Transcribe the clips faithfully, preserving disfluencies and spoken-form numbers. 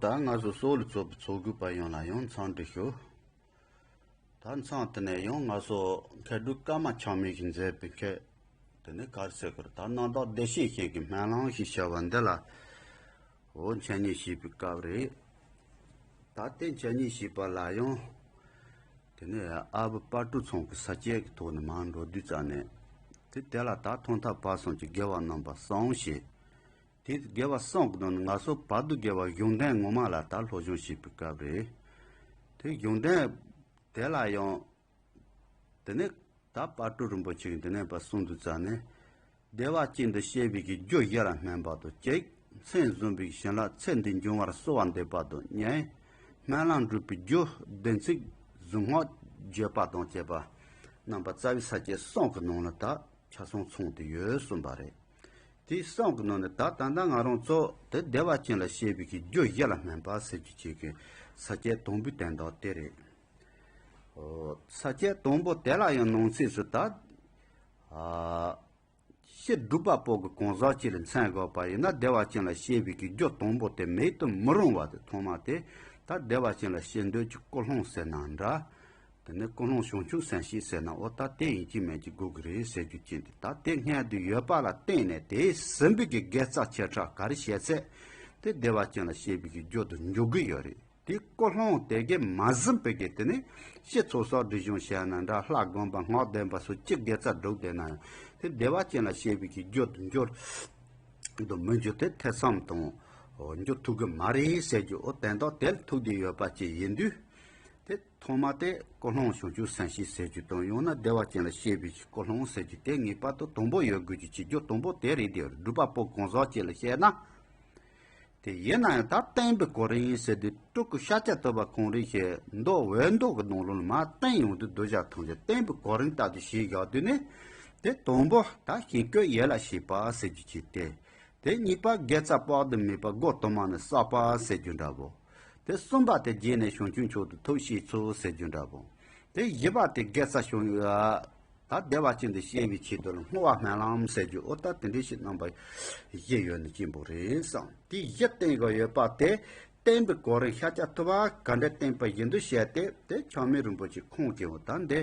ད་ང་ཚོ་སོག་ལུ་ཚོགས་པའི་ཚོགས་དགོས་པ་ཡོངས་ལ་ཡང་འཚམས་འདྲི་ཞུ། ད་མཚམས་དེ་ནས་ཡང་ང་ཚོ་མཁས་གྲུབ་ཀརྨ་ཆགས་མེད་ཀྱིས་མཛད་པའི་མཁས། དེ་ནས་ག་རེ་ཟེར་དགོས་རེད། ད་རྣམ་དག་བདེ་གཤེགས་ཞིག་གི་སྨོན་ལམ་ཞེས་བྱ་བ་འདི་ལ། འོ་འཆད་ཉན་བྱེད་པའི་སྐབས་རེད། ད་ལྟའི་འཆད་ཉན་བྱེད་པ་ལ་ཡང་། དེ་ནས་ཨ་བུ་དཔལ་སྤྲུལ་ཚང་གི་ས་སྐྱའི་གི་ཐོག་ནས་མར་འགྲོ་དུས་ཙམ་ནས། དེ་དེ་ལ་ད་ཐོག་མཐའ་བར་གསུམ་གྱི་དགེ་བ་རྣམ་པ་གསུམ་ཞེས། དེ་དགེ་བ་གསུམ་གྱི་ནང་ནས་ང་ཚོ་བར་དུ་དགེ་བ་གཞུང་དོན་ངོ་མ་ལ་ད་སློབ་སྦྱོང་བྱེད་པའི་སྐབས་རེད། དེ་གཞུང་དོན་དེ་ལ་ཡང་། དེ་ནས་ད་དཔལ་སྤྲུལ་རིན་པོ་ཆེ་གིས་འདི་ནས་པ་གསུངས་འདུག་ཙང་ནས། བདེ་བ་ཅན་དུ་གཤེགས་པའི་གི་རྒྱུ་བཞི་ལ་སྨོན་པ་དང་གཅིག། མཚན་གསུངས་པའི་བྱིན་རླབས་ཚེ་འདི་འབྱུང་བར་གསོལ་བ་འདེབས་པ་དང་གཉིས། སྨོན་ལམ་འགྲུབ་པའི་རྒྱུ་བདེན་ཚིག་གཟུངས་སྔགས་བརྗོད་པ་དང་བཅས་པ། རྣམ་པ་རྩ་བའི་ས་བཅད་གསུམ་གྱི་ནང་ལ་ད་ཆ་ཚང་ཚང་དུ་ཡོད་གསུངས་པ་རེད། དེ་གསུམ་གྱི་ནང་ནས་ད་ད་ལྟ་ང་རང་ཚོ་དེ་བདེ་བ་ཅན་ལ་གཤེགས་པའི་གི་རྒྱུ་བཞི་ལ་སྨོན་པ་ཟེར་རྒྱུ་ཅིག་གི་ས་བཅད་དང་པོའི་དོན་དག་དེ་རེད། ཨོ། ས་བཅད་དང་པོ་དེ་ལ་ཡང་ནང་གསེས་སུ་ད། ཨ། སྤྱིར་སྒྲུབ་པ་པོ་གི་གང་ཟག་ཅིག་ལ་མཚོན་དགོས་པ་ཡིན་ན་བདེ་བ་ཅན་ལ་གཤེགས་པའི་གི་རྒྱུ་དང་པོ་དེ་མེད་དུ་མི་རུང་བ་དེ་ཐོག་མ་དེ། ད་བདེ་བ་ཅན་ལ་གཤེགས་འདོད་ཀྱི་ཀུན་སློང་ཟེར་ན་འདྲ། དེ་ནས་ཀུན་སློང་བྱང་ཆུབ་སེམས་བསྐྱེད་ཟེར་ན་འོ་ད་དེ་ཡིན་གཅིག་མིན་གཅིག་དགོས་ཀྱི་རེད་ཟེར་རྒྱུ་ཅན་དེ། ད་དེ་སྔོན་དུ་ཡོད་པ་ལ་བརྟེན་ནས་དེ་ཟིན་པའི་གི་དགེ་རྩ་ཆེ་ཕྲ་ག་རེ་བྱས་ཚད། དེ་བདེ་བ་ཅན་ལ་གཤེགས་པའི་གི་རྒྱུ་དུ་འཇུག་གི་ཡོད་རེད། དེ་ཀུན་སློང་དེ་གས་མ་ཟིན་པའི་གི་དེ་ནི་སྤྱི་ཚོགས་སོགས་སྒྲིབ་སྦྱོང་བྱས་ན་འདྲ། ལྷ་སྒོམ་པ་སྔགས་བདེན་པ་སོགས་ཅི་དགེ་རྩ་སྒྲུབ་བསྡད་ན་ཡང་དེ་བདེ་བ་ཅན་ལ་གཤེགས་པའི་གི་རྒྱུ་དུ་འགྱུར་དུ་མི་འགྱུར་ཏེ་ཐེ་ཚོམ་དང་འགྱུར་ཐུབ་གི་མ་རེད་ཟེར་རྒྱུ། འོ་དོན་དག་དེ་ལ་ཐུག་བསྡད་ཡོད་པ་ཅིག་ཡིན་དུས། དེ་ཐོག་མ་དེ་ཀུན་སློང་བྱང་ཆུབ་སེམས་བསྐྱེད་ཟེར་རྒྱུ་དང་ཡང་ན་བདེ་བ་ཅན་ལ་གཤེགས་པའི་ཀུན་སློང་ཟེར་རྒྱུ་དེ་ངེས་པར་དུ་དང་པོ་ཡོད་དགོས་ཀྱི་བྱེད་རྒྱུ་དང་པོ་དེ་རེད། དེ་སྒྲུབ་པ་པོ་གང་ཟག་ཅིག་ལ་བཤད་ན། དེ་ཡིན་ན་ཡང་ད་བསྟན་པའི་གོ་རིམ་ཟེར་དུས་སྤྲུལ་སྐུ་ཤཱཀྱ་ཐུབ་པ་གང་རིགས་ཤིག་མདོ་འོད་མདོ་གི་ནང་ལོགས་ལ་མར་བསྟན་ཡོང་དུས་གདུལ་བྱ་ཐམས་ཅད་བསྟན་པའི་གོ་རིམ་ལྟར་དུ་བྱས་བཞག་དུས་ནི། དེ་དང་པོ་ད་ཞིང་བཀོད་ཡིད་ལ་བྱེད་པ་ཟེར་རྒྱུ་ཅིག་སྟེ། དེ་གཉིས་པ་དགེ་རྩ་དཔག་ཏུ་མེད་པ་སྒོ་དུ་མ་ནས་བསགས་པ་ཟེར་རྒྱུ་འདྲ་བོ། དེ་གསུམ་པ་དེ་རྗེས་ནས་བྱང་ཆུབ་མཆོག་ཏུ་ཐོབ་བྱེད་ཚུལ་ཟེར་རྒྱུ་འདྲ་བོ། དེ་བཞི་པ་དེ་དགེ་རྩ་བྱུང་ཡོད། ད་བདེ་བ་ཅན་དུ་གཤེགས་པའི་ཆེད་དུ་ལ་བསྔོ་བ་སྨོན་ལམ་ཟེར་རྒྱུ། འོ་ད་དེ་འདྲའི་ཞིག་རྣམ་པ་བཞི་ཡོད་ནི་གཅིག་པོ་རེད་བསམ། དེ་བཞི་བསྟན་དགོས་ཡོད་པ་དེ་བསྟན་པའི་གོ་རིམ་ཤཱཀྱ་ཐུབ་པ་ག་འདྲ་བསྟན་པ་བཞིན་དུ་བྱས་ཏེ། དེ་ཆགས་མེད་རིན་པོ་ཆེ་ཁོང་གིས་འོ་ད་འདི་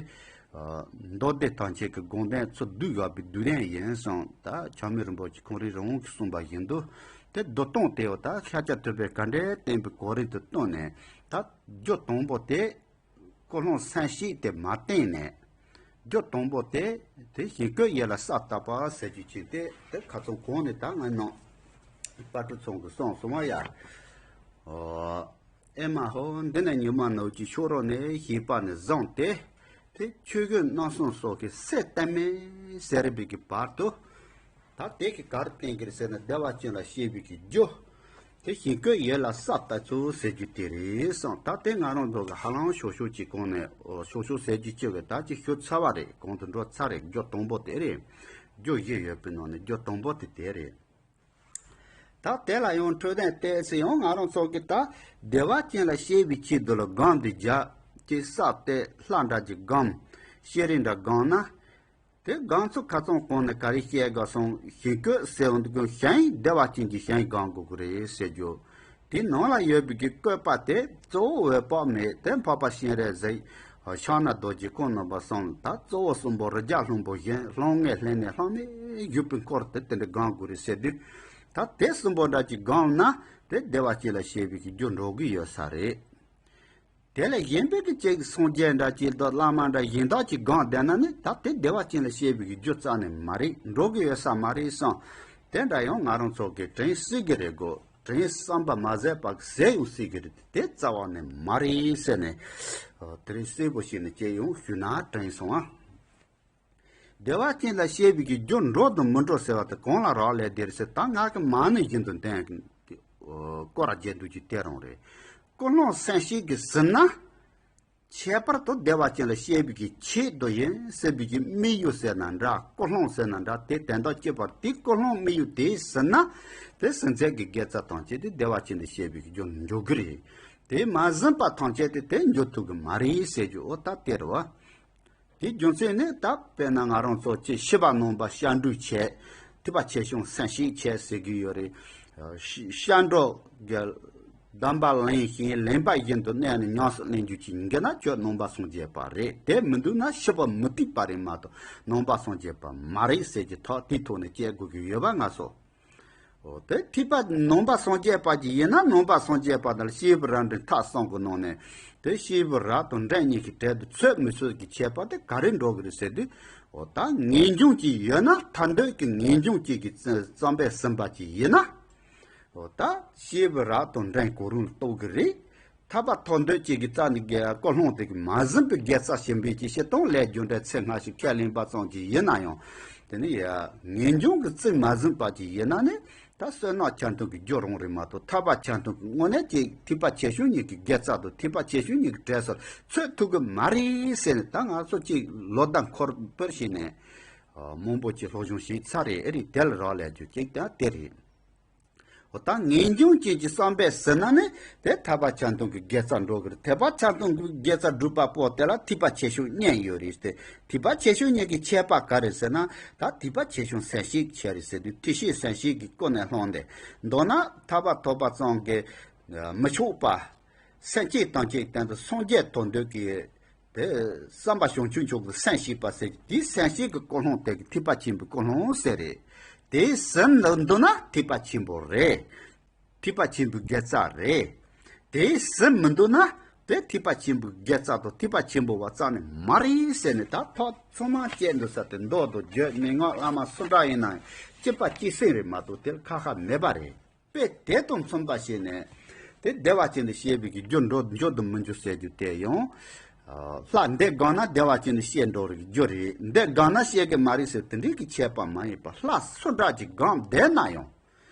མདོ་སྡེ་ཐམས་ཅད་ཀྱི་དགོངས་དོན་ཚུར་བསྡུས་བཞག་པའི་བསྡུས་དོན་ཡིན་གསུངས། ད་ཆགས་མེད་རིན་པོ་ཆེ་ཁོང་རང་རང་གིས་གསུངས་པ་བཞིན་དུ། དེ་བསྡུ་སྟངས་དེ་འོ་ད་ཤཱཀྱ་ཐུབ་པས་ག་འདྲའི་བསྟན་པའི་གོ་རིམ་དུ་བསྟན་ནས། ད་རྒྱུ་དང་པོ་དེ་ཀུན་སློང་སེམས་བསྐྱེད་དེ་མ་བསྟན་ནས། རྒྱུ་དང་པོ་དེ་དེ་ཞིང་བཀོད་ཡིད་ལ་ས་བཏབ་པ་ཟེར་རྒྱུ་ཅིག་སྟེ། དེ་ཁ་ཚོན་གོང་ནས་ད་ང་ནང་དཔལ་སྤྲུལ་ཚང་གིས་གསུངས་སོང་བ་ཡ། ཨོ། ཨེ་མ་ཧོ། འདི་ནས་ཉི་མ་ནུབ་ཀྱི་ཕྱོགས་རོལ་ནས་ཞེས་པ་ནས་བཟུང་སྟེ། དེ་ཆོས་གོས་རྣམ་གསུམ་སོགས་ཀྱི་སས་གཏད་མེད་ཟེར་བའི་གི་བར་དུ། ད་དེ་གི་ག་རེ་བསྟན་གྱི་རེད་ཟེར་ན་བདེ་བ་ཅན་ལ་གཤེགས་པའི་གི་རྒྱུ། དེ་ཞིང་བཀོད་ཡིད་ལ་ས་བཏབ་ཚུལ་ཟེར་རྒྱུ་དེ་རེད་བསམ། ད་དེ་ང་རང་ཚོ་གི་ཧ་ལམ་ཤོག་ཤོག་ཅིག་གོང་ནས་ཨོ་ཤོག་ཤོག་ཟེར་རྒྱུ་ཅིག་གི་ད་ཅིག་ཞུ་ཚར་བ་རེད། གོང་དུ་འགྲོ་ཚར་རེད། རྒྱུ་དང་པོ་དེ་རེད། རྒྱུ་བཞི་ཡོད་པའི་ནང་ནས་རྒྱུ་དང་པོ་དེ་དེ་རེད། ད་དེ་ལ་ཡང་འཕྲོས་དོན་ཏོག་ཙམ་ཡང་ང་རང་ཚོ་གི་ད་བདེ་བ་ཅན་ལ་གཤེགས་པའི་ཆེད་དུ་ལ་སྒོམ་འདི་རྒྱག་ཅེས་བསགས་ཏེ་ལྷ་འདྲ་ཅིག་སྒོམ། ཤེས་རིག་འདྲ་སྒོམ་ན། དེ་སྒོམ་ཚུལ་ཁ་ཚང་གོང་ནས་ག་རེ་བཤད་དགོས་སོང་། ཞིང་བཀོད་ཟེར་བ་འདི་ཀུན་ཞིང་བདེ་བ་ཅན་གྱི་ཞིང་སྒོམ་དགོས་ཀྱི་རེད་ཟེར་རྒྱུ། དེའི་ནང་ལ་ཡོད་པའི་གི་བཀོད་པ་དེ་གཙོ་བོ་འོད་དཔག་མེད་དེ་འཕགས་པ་སྤྱན་རས་གཟིགས། ཕྱག་ན་རྡོ་རྗེ་སྐུ་རྣམ་པ་གསུམ། ད་གཙོ་བོ་གསུམ་པོ་རི་རྒྱལ་ལྷུན་པོ་བཞིན། ལྷང་ངེ་ལྷན་ནེ་ལྷམ་མེ་བཞུགས་པའི་འཁོར་དེ་དེ་འདྲ་སྒོམ་དགོས་རེད་ཟེར་དུས། ད་དེ་གསུམ་པོ་འདྲ་ཅིག་སྒོམ་ན་དེ་བདེ་བ་ཅན་ལ་གཤེགས་པའི་གི་རྒྱུ་འགྲོ་གི་ཡོད་ས་རེད། དེ་ལས་གཞན་པའི་གི་ཅིག་སངས་རྒྱས་འདྲ་ཅིག་དང་བླ་མ་འདྲ་གཞན་དག་ཅིག་སྒོམ་བསྡད་ན་ནི་ད་དེ་བདེ་བ་ཅན་ལ་གཤེགས་པའི་གི་རྒྱུ་རྩ་ནས་མ་རེད། འགྲོ་གི་ཡོད་ས་མ་རེད་བསམ། དེ་འདྲ་ཡང་ང་རང་ཚོ་གི་དྲན་སྲིད་གི་རེད་གོ། དྲན་བསམ་པ་མ་ཟད་པ་གི་ཟད་ཡང་སྲིད་གི་རེད། དེ་རྩ་བ་ནས་མ་རེད་ཟེར་ནས། ཨ། དེ་རིང་གསལ་པོ་བྱས་ནས་ཅིག་ཡང་ཞུས་ན་དྲན་སོང་ཨ། བདེ་བ་ཅན་ལ་གཤེགས་པའི་གི་རྒྱུ་འགྲོ་དང་མི་འགྲོ་ཟེར་བ་དེ་གང་ལ་རག་ལས་དེ་རེད་ཟེར། ད་ང་གི་མ་ཎི་བཞིན་དུ་འདོན་གི། སྐོར་ར་རྒྱག་འདུག་ཅིག་དེ་རང་རེད། ཀུན་སློང་སེམས་བསྐྱེད་ཀྱིས་ཟིན་ན། ཁྱད་པར་དུ་བདེ་བ་ཅན་ལ་གཤེགས་པའི་གི་ཆེད་དུ་ཡིན་ཟེར་བའི་གི་དམིགས་ཡུལ་ཟེར་ན་འདྲ། ཀུན་སློང་ཟེར་ན་འདྲ། དེ་དོན་དག་གཅིག་པ་དེ་ཀུན་སློང་དམིགས་ཡུལ་དེ་ཟིན་ན། དེ་ཟིན་ཚད་ཀྱི་དགེ་རྩ་ཐམས་ཅད་དེ་བདེ་བ་ཅན་དུ་གཤེགས་པའི་གི་རྒྱུར་འཇུག་གི་རེད། དེ་མ་ཟིན་པ་ཐམས་ཅད་དེ་དེ་འཇུག་ཐུབ་གི་མ་རེད་ཟེར་རྒྱུ་འོ་ད་དེ་རེད་བ། དེའི་རྒྱུ་མཚན་ནི་ད་དཔེར་ན་ང་རང་ཚོ་ཅིག་ཤི་བ་ནང་པ་སྐྱབས་འགྲོ་བྱས། ཐོས་པ་ཆེ་ཆུང་སེམས་བསྐྱེད་བྱས་ཟེར་གི་ཡོད་རེད། ཤི་སྐྱབས་འགྲོ་གི་ གདམས་པ་ལེན་ཞིང་ལེན་པ་བཞིན་དུ་གནས་ནས་ཉམས་སུ་ལེན་རྒྱུ་ཅིག་ཡིན་གྱི་ན་ཁྱོད་ནང་པ་སངས་རྒྱས་པ་རེད། དེ་མི་འདུག་ན་ཤི་བ་མུ་སྟེགས་པ་རེད་མ་གཏོགས་ནང་པ་སངས་རྒྱས་པ་མ་རེད་ཟེར་གྱི་ཐོག་དེའི་ཐོག་ནས་བཤད་དགོས་ཀྱི་ཡོད་པ་ང་ཚོ། འོ་དེ་ཐེག་པ་ནང་པ་སངས་རྒྱས་པ་ཅིག་ཡིན་ན་ནང་པ་སངས་རྒྱས་པ་དང་སྐྱེས་བུ་རབ་འབྲིང་ཐབས་གསུམ་གྱི་ནང་ནས་དེ་སྐྱེས་བུ་རབ་དང་འབྲིང་གཉིས་ཀྱི་གྲལ་དུ་ཚུད་མི་ཚུད་ཀྱི་ཁྱད་པར་དེ་ག་རེ་འགྲོ་གི་རེད་ཟེར་དུས། འོ་ད་ངེས་འབྱུང་ཅིག་ཡོད་ན་ཐར་འདོད་ཀྱི་ངེས་འབྱུང་ཅིག་གིས་བརྩམས་པས་ཟིན་པ་ཅིག་ཡིན་ན། འོ་ད་སྐྱེས་བུ་རབ་དང་འབྲིང་གང་རུང་ལ་གཏོགས་ཀྱི་རེད། ཐར་པ་ཐོབ་འདོད་ཅིག་གི་རྩ་ནས་ཀུན་སློང་དེ་གིས་མ་ཟིན་པའི་དགེ་རྩ་ཆེན་པོའི་ཅིག་སྤྱིར་བཏང་ལས་རྒྱུ་འབྲས་ཚེ་སྔ་ཕྱི་ཁས་ལེན་པ་ཙམ་ཅིག་ཡིན་ན་ཡང་། དེ་ནི་ཡ་ངེས་འབྱུང་གི་རྩིས་མ་ཟིན་པ་ཅིག་ཡིན་ན་ནི། ད་བསོད་ནམས་ཆ་མཐུན་གྱི་རྒྱུ་རང་རེད་མ་གཏོགས་ཐར་པ་ཆ་མཐུན་གྱི་དངོས་གནས་ཀྱི་ཐེག་པ་ཆེ་ཆུང་གཉིས་ཀྱི་དགེ་རྩ་དང་ཐེག་པ་ཆེ་ཆུང་གཉིས་ཀྱི་གྲས་སུ་ཚུད་ཐུབ་ཀྱི་མ་རེད་ཟེར་ནས། ད་ང་ཚོ་ཅིག་ལོ་ཟླ་འཁོར་བར་བྱས་ནས་མང་པོ་ཅིག་སློབ་སྦྱོང་བྱས་ཚར་རེད། ཨེ་རེད། དེ་ལ་རག་ལས་རྒྱུ་ཅིག་ད་དེ་རེད། འོ་ད་ངེས་འབྱུང་ཅན་གྱི་བསམ་པས་ཟིན་ན་ནི་དེ་ཐར་པ་ཆ་མཐུན་གྱི་དགེ་རྩ་འགྲོ་གི་རེད། ཐེག་པ་ཆ་མཐུན་གྱི་དགེ་རྩ་སྒྲུབ་པ་པོ་དེ་ལ་ཐེག་པ་ཆེ་ཆུང་གཉིས་ཡོད་རེད་དེ། ཐེག་པ་ཆེ་ཆུང་གཉིས་ཀྱི་ཁྱད་པར་ག་རེ་ཟེར་ན། ད་ཐེག་པ་ཆེ་ཆུང་སེམས་བསྐྱེད་ཀྱི་ཆེད་རེད་ཟེར་དུས་ཐེག་ཆེན་སེམས་བསྐྱེད་ཀྱི་སྐོར་ནས་བླངས་ཏེ། མདོར་ན་ཐར་པ་ཐོབ་པ་ཙམ་གྱིས་མི་ཆོག་པ། སེམས་བསྐྱེད་ཐམས་ཅད་དོན་དུ་སངས་རྒྱས་ཐོབ་འདོད་ཀྱི་དེ་བསམ་པ་བྱང་ཆུབ་མཆོག་གི་སེམས་བསྐྱེད་པ་ཟེར། དེའི་སེམས་བསྐྱེད་ཀྱི་ཀུན་སློང་དེ་གི་ཐེག་པ་ཆེན་པོའི་ཀུན་སློང་ཟེར་རེད། དེ་ཟིན་འདུག་ན་ཐེག་པ་ཆེན་པོ་རེད། ཐེག་པ་ཆེན་པོའི་དགེ་རྩ་རེད། དེ་ཟིན་མི་འདུག་ན་དེ་ཐེག་པ་ཆེན་པོའི་དགེ་རྩ་དང་ཐེག་པ་ཆེན་པོ་བ་རྩ་ནས་མ་རེད་ཟེར་ནས། ད་ཐོག་ཚང་མ་བཅད་འདུག་ས་དེ་མདོ་དང་རྒྱུད་མན་ངག་བླ་མ་སུ་འདྲ་ཡིན་ན་ཡང་གཅིག་པ་གཅིག་སེམས་རེད་མ་གཏོགས་དེ་ལ་ཁ་ཁ་མེད་པ་རེད། དཔེ་དེ་དང་མཚུངས་པ་བྱས་ནས། དེ་བདེ་བ་ཅན་དུ་སྐྱེ་བའི་གི་རྒྱུར་འགྲོ་འགྱུར་དུ་མི་འགྱུར་ཟེར་རྒྱུ་དེ་ཡང་། ལྷ་འདི་སྒང་ན་བདེ་བ་ཅན་དུ་སྐྱེ་འགྲོ་བའི་རྒྱུ་རེད། འདི་སྒང་ན་སྐྱེ་གི་མ་རེད་ཟེར་དེ་འདྲའི་གི་ཁྱད་པར་མ་ཡིན་པ། ལྷ་སུ་འདྲ་ཅིག་སྒང་བསྡད་ན་ཡང་།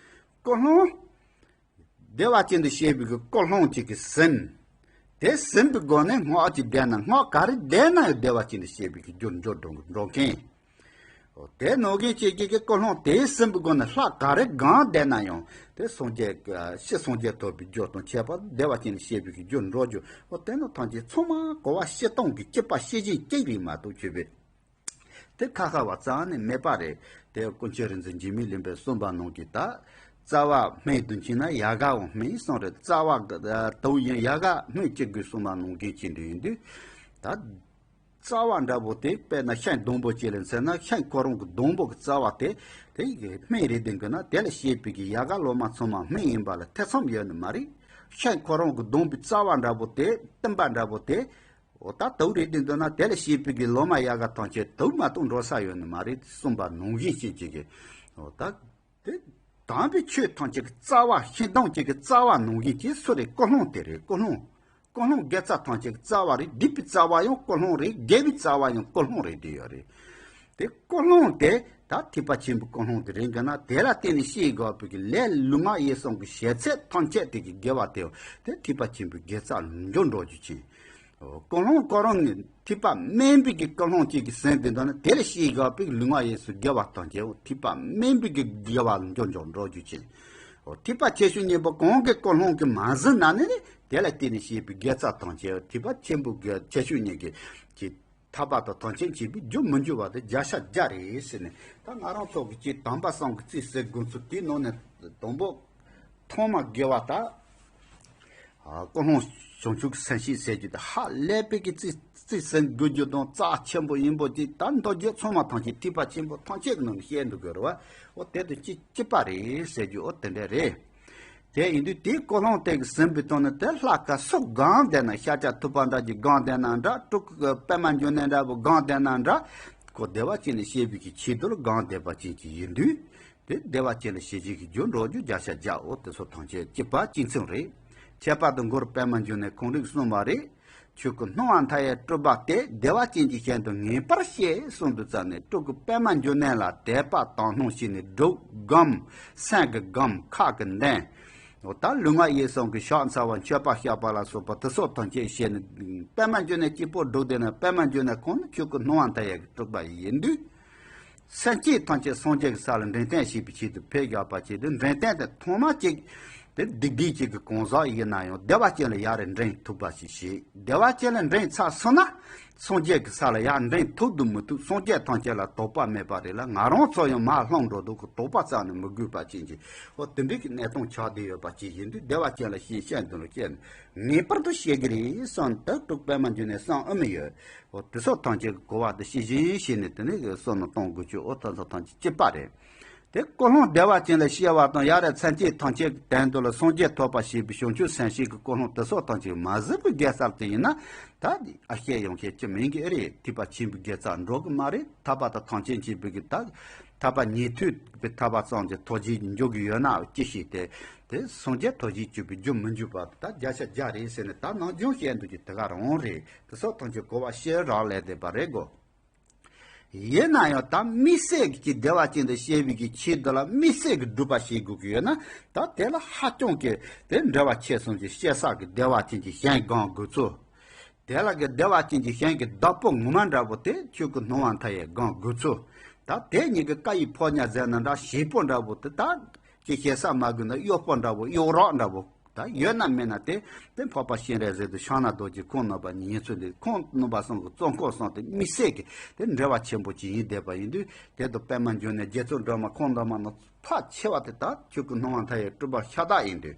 ཀུན་སློང་། བདེ་བ་ཅན་དུ་སྐྱེ་བའི་གི་ཀུན་སློང་ཅིག་གིས་ཟིན། དེ་ཟིན་པའི་སྒོ་ནས་སྔགས་ཅིག་བཟླས་ན་སྔགས་ག་རེ་བཟླས་ན་ཡང་བདེ་བ་ཅན་དུ་སྐྱེ་བའི་གི་རྒྱུར་འགྱུར་འགྲོ་འགྲོ་མཁན། འོ་དེ་ནང་བཞིན་བྱེད་ཀྱི་གི་ཀུན་སློང་དེ་ཟིན་པའི་སྒོ་ནས་ལྷ་ག་རེ་སྒང་བསྡད་ན་ཡང་དེ་སངས་རྒྱས་ཀྱི་ཕྱིར་སངས་རྒྱས་ཐོབ་པའི་རྒྱུ་དང་ཁྱད་པར་བདེ་བ་ཅན་དུ་སྐྱེ་བའི་གི་རྒྱུར་འགྲོ་རྒྱུ། འོ་དེ་ནི་ཐམས་ཅད་ཚང་མ་གོ་བ་སྤྱིར་བཏང་གི་གཅིག་པ་གཅིག་རྐྱང་གཅིག་རེད་མ་གཏོགས་ཁྱོད་པས་དེ་ཁ་ཁ་བ་རྩ་ནས་མེད་པ་རེད། དེ་ཀུན་མཁྱེན་རིག་འཛིན་འཇིགས་མེད་གླིང་པས་གསུངས་པ་ནང་གི་ད། རྩ་བ་སྨན་དུ་མཁྱེན་ན་ཡལ་ག་ཡང་སྨན་གསུངས་རེད། རྩ་བ་དུ་ཡིན་ཡལ་ག་སྨན་གཅིག་དགོས་གསུངས་པ་ནང་བཞིན་བྱེད་འདོད་ཡིན་དུས། ད། རྩ་བ་འདྲ་པོ་དེ་དཔེར་ན་ཤིང་སྡོང་པོ་གཅིག་ལ་མཚོན་ན་ཤིང་ཁོ་རང་གི་སྡོང་པོ་གི་རྩ་བ་དེ། དེ་ཡི་སྨན་རེད་དེ་འགི་ན་དེ་ལ་སྐྱེས་པའི་གི་ཡལ་ག་ལོ་མ་ཚང་མ་སྨན་ཡིན་པ་ལ་ཐེ་ཚོམ་ཡོད་ནི་མ་རེད། ཤིང་ཁོ་རང་གི་སྡོང་པོའི་རྩ་བ་འདྲ་པོ་དེ་གཏུམ་པ་འདྲ་པོ་དེ། འོ་ད་དུག་རེད་དེ་འདོད་ན་དེ་ལ་སྐྱེས་པའི་གི་ལོ་མ་ཡལ་ག་ཐམས་ཅད་དུག་མ་གཏོགས་འགྲོ་ས་ཡོད་ནི་མ་རེད་གསུངས་པ་ནང་བཞིན་བྱེད་ཀྱི་གི། འོ་ད། དེ་དམ་པའི་ཆོས་ཐམས་ཅད་ཀྱི་རྩ་བ་ཤིང་སྡོང་གཅིག་གི་རྩ་བ་ནང་བཞིན་གྱི་སུ་རེད། ཀུན་སློང་དེ་རེད། ཀུན་སློང་། ཀུན་སློང་དགེ་རྩ་ཐམས་ཅད་ཀྱི་རྩ་བ་རེད། སྡིག་པའི་རྩ་བ་ཡང་ཀུན་སློང་རེད། དགེ་བའི་རྩ་བ་ཡང་ཀུན་སློང་རེད་དེ་ཡོད་རེད། དེ་ཀུན་སློང་དེ་ད་ཐེག་པ་ཆེན་པོའི་ཀུན་སློང་དེ་རེད་འགི་ན་དེ་ལ་བརྟེན་ནས་སྐྱེ་དགོས་པའི་གི་ལས་ལུས་ངག་ཡིད་གསུམ་གྱི་བྱས་ཚད་ཐམས་ཅད་དེ་གི་དགེ་བ་དེ་དེ་ཐེག་པ་ཆེན་པོའི་དགེ་རྩ་འགྱུར་འགྲོ་རྒྱུ་ཅན། ཀུན་སློང་ཁོ་རང་ནི་ཐེག་པ་དམན་པའི་གི་ཀུན་སློང་གཅིག་གིས་ཟིན་དེ་འདོད་ན་དེ་ལ་སྐྱེ་དགོས་པའི་ལུས་ངག་ཡིད་གསུམ་དགེ་བ་དང་བཅས་ཐེག་པ་དམན་པའི་གི་དགེ་བ་འགྱུར་འགྱུར་འགྲོ་རྒྱུ་ཅན། ཐེག་པ་ཆེ་ཆུང་གཉིས་པོ་གང་གི་ཀུན་སློང་གིས་མ་ཟིན་ན་ནི་དེ་ལ་བརྟེན་ནས་སྐྱེས་པའི་དགེ་རྩ་དང་བཅས་ཐེག་པ་ཆེན་པོ་གི་ཆེ་ཆུང་གཉིས་ཀྱི་ཀྱི་ཐར་པ་དང་ཐམས་ཅད་མཁྱེན་པའི་རྒྱུར་མི་འགྱུར་བ་དེ་བརྒྱ་ཆ་བརྒྱ་རེད་ཟེར་ནས། ད་ང་རང་ཚོ་གི་ཅིག་དམ་པ་གསུམ་གྱི་རྩིས་ཟེར་དགོས་ཚུལ་དེའི་ནང་ནས་དང་པོ། ཐོག་མ་དགེ་བ་དང་། ཨ་ཀུན་སློང་བྱང་ཆུབ་ཀྱི་སེམས་བསྐྱེད་ཟེར་རྒྱུ་དེ་ཧ་ལས་པའི་གི་རྩིས་རྩིས་ཟིན་དགོས་རྒྱུ་དང་རྩ་ཆེན་པོ་ཡིན་པོ་དེ་ད་མདོ་རྒྱུད་ཚང་མ་ཐམས་ཅད་ཐེག་པ་ཆེན་པོ་ཐམས་ཅད་ཀྱི་ནང་ནས་བཤད་འདུག་དགོས་རེད་བ། འོ་དེ་དང་གཅིག་གཅིག་པ་རེད་ཟེར་རྒྱུ་འོ་དེ་འདྲ་རེད། དེ་ཡིན་དུས་དེའི་ཀུན་སློང་དེ་གིས་ཟིན་པའི་ཐོག་ནས་དེ་ལྷ་ཁ་སོགས་སྒང་བསྡད་ན་ཤཱཀྱ་ཐུབ་པ་འདྲ་གྱི་སྒང་བསྡད་ན་འདྲ། སྤྲུལ་སྐུ་པདྨ་འབྱུང་གནས་འདྲ་པོ་སྒང་བསྡད་ན་འདྲ། ཁོ་བདེ་བ་ཅན་ལ་སྐྱེ་བའི་གི་ཆེད་དུ་ལ་སྒང་བསྡད་པ་ཅན་གྱི་ཡིན་དུས། དེ་བདེ་བ་ཅན་ལ་སྐྱེ་བྱེད་ཀྱི་རྒྱུར་འགྲོ་རྒྱུ་བརྒྱ་ཆ་བརྒྱ། འོ་དེ་ཚོ་ཐམས་ཅད་གཅིག་པ་གཅིག་མཚུངས་རེད། ཁྱད་པར་དུ་མགུར་པདྨ་འབྱུང་གནས་ཁོང་རང་གིས་གསུངས་པ་རེད། ཆོས་སྐུ་སྣང་བ་མཐའ་ཡས་སྤྲུལ་པ་སྟེ། བདེ་བ་ཅན་གྱི་ཞིང་དུ་ངེས་པར་སྐྱེ་གསུངས་འདུག་ཙང་ནས་སྤྲུལ་སྐུ་པདྨ་འབྱུང་གནས་ལ་དད་པ་དག་སྣང་བྱས་ནས་སྒྲུབ་སྒོམ་སེམས་ཀྱི་སྒོམ་ཁ་གི་འདོན། འོ་ད་ལུས་ངག་ཡིད་གསུམ་གྱི་ཕྱག་འཚལ་བ་མཆོད་པ་བཤགས་པ་ལ་སོགས་པ་དེ་སོགས་ཐམས་ཅད་བྱས་ནས་པདྨ་འབྱུང་གནས་གཅིག་པོ་སྒྲུབ་བསྡད་ན་པདྨ་འབྱུང་གནས་ཁོང་ནི་ཆོས་སྐུ་སྣང་བ་མཐའ་ཡས་ཀྱི་སྤྲུལ་པ་ཡིན་དུས། སེམས་བསྐྱེད་ཐམས་ཅད་སངས་རྒྱས་ཀྱི་ས་ལ་འདྲེན་སྟོན་བྱེད་པའི་ཆེད་དུ་ཕེབས་བཞག་པ་བྱས་ཏེ། འདྲེན་སྟོན་དེ་ཐོག་མ་གཅིག་ དེ་སྡིག་སྡིག་ཅིག་གི་གང་ཟག་ཡིན་ན་ཡང་བདེ་བ་ཅན་ལ་ཡར་འདྲེན་ཐུབ་པ་ཞིག་བྱེད། བདེ་བ་ཅན་ལ་འདྲེན་ཚར་སོང་ན་སངས་རྒྱས་ཀྱི་ས་ལ་ཡར་འདྲེན་ཐུབ་དུ་མི་ཐུབ། སངས་རྒྱས་ཐམས་ཅད་ལ་དོགས་པ་མེད་པ་རེད་ལ། ང་རང་ཚོ་ཡང་མར་ལྷུང་འགྲོ་འདུག་གི་དོགས་པ་རྩ་ནས་མི་དགོས་པ་ཅན་གྱི་འོ་དེ་འདྲའི་གི་གནས་སྟངས་ཆགས་བསྡད་ཡོད་པ་ཅིག་ཡིན་དུས། བདེ་བ་ཅན་ལ་ཤེས་བྱ་འདི་ལ་སྐྱེས་ནས་ངེས་པར་དུ་ཤེས་ཀྱི་རེད་བསམ་དུས། སྤྲུལ་པད་མ་འབྱུང་གནས་གསུངས་ཨེ་མི་ཡོད། འོ་དེ་ཚོ་ཐམས་ཅད་ཀྱི་གོ་བ་འདི་ཤེས་བཞིན་ཤེས་ནས་དེ་ནས་གི་བསམ་བློ་གཏོང་དགོས་ཀྱི། འོ་ད་ཚོ་ཐམས་ཅད་གཅིག་པ་རེད། དེ་ཀུན་སློང་བདེ་བ་ཅན་ལ་སྐྱེ་བ་དང་ཡར་མཚན་བཅས་ཐམས་ཅད་ཀྱི་དོན་དུ་ལ་སངས་རྒྱས་ཐོབ་པ་ཞེས་པའི་བྱང་ཆུབ་སེམས་བསྐྱེད་ཀྱི་ཀུན་སློང་དེ་ཚོ་ཐམས་ཅད་མ་གཟིགས་པའི་དགེ་རྩ་དེ་ཡིན་ན། ད་ཨ་སྐྱེ་ཡང་སྐྱེ་ཅི་མིན་གྱི་ཨེ་རེད། ཐེག་པ་ཆེན་པོའི་དགེ་རྩ་འགྲོ་གི་མ་རེད། ཐར་པ་དང་ཐམས་ཅད་མཁྱེན་པའི་གི་ད་ཐར་པ་ཉན་ཐོས་པའི་ཐར་པ་ཙམ་གྱི་ཐོག་གཅིག་འཇུག་གི་ཡོད་ན་ཅི་ཞིག་སྟེ། དེ་སངས་རྒྱས་ཐོག་གཅིག་གཅིག་པའི་རྒྱུ་མི་འཇུག་པ་ད་བརྒྱ་ཆ་བརྒྱ་རེད་ཟེར་ནས་ད་ནང་སྦྱོང་བཤད་འདུག་ཀྱི་དེ་ག་རང་རེད། དེ་ཚོ་ཐམས་ཅད་གོ་བ་ཤེས་རག་ལས་བསྡད་པ་རེད་གོ། ཡིན་ན་ཡང་ད་དམིགས་བསལ་གྱི་བདེ་བ་ཅན་དུ་སྐྱེ་བའི་གི་ཆེད་དུ་ལ་དམིགས་བསལ་གྱི་སྒྲུབ་པ་བྱེད་དགོས་ཀྱི་ཡོད་ན། ད་དེ་ལ་ཧ་ཅང་གི་དེ་འབྲེལ་བ་ཆེ་སོང་གི་སྐྱེ་ས་གི་བདེ་བ་ཅན་གྱི་ཞིང་སྒོམ་དགོས་ཚུལ། དེ་ལ་གི་བདེ་བ་ཅན་གྱི་ཞིང་གི་བདག་པོ་ངོ་མ་འདྲ་པོ་དེ་ཆོས་སྐུ་སྣང་བ་མཐའ་ཡས་སྒོམ་དགོས་ཚུལ། ད་དེ་གཉིས་ཀྱི་བཀའ་ཡི་ཕོ་ཉ་ཟེར་ན་འདྲ། བྱེད་པོ་འདྲ་པོ་དེ་ད་ཅི་བྱེད་ས་མ་དགོས་ན་གཡོག་པོ་འདྲ་པོ་གཡོག་རོགས་འདྲ་པོ། ད་ཡོད་ན་མེད་ན་དེ་དེ་འཕགས་པ་སྤྱན་རས་གཟིགས་དང་ཕྱག་ན་རྡོ་རྗེ་ཁོང་རྣམ་པ་གཉིས་ཚུལ་འདི། ཁོང་རྣམ་པ་གསུམ་གྱི་གཙོ་འཁོར་གསུམ་དེ་དམིགས་བསལ་གྱི་དེ་འབྲེལ་བ་ཆེན་པོ་ཅིག་ཡིན་བསྡད་པ་ཡིན་དུས། དེ་དང་པད་མ་འབྱུང་གནས་རྗེ་བཙུན་སྒྲོལ་མ་ཁོང་རྣམ་པ་ནི་ཕལ་ཆེ་བ་དེ་ད་ཆོས་སྐུ་སྣང་བ་མཐའ་ཡས་སྤྲུལ་པ་ཤ་སྟག་ཡིན་དུས།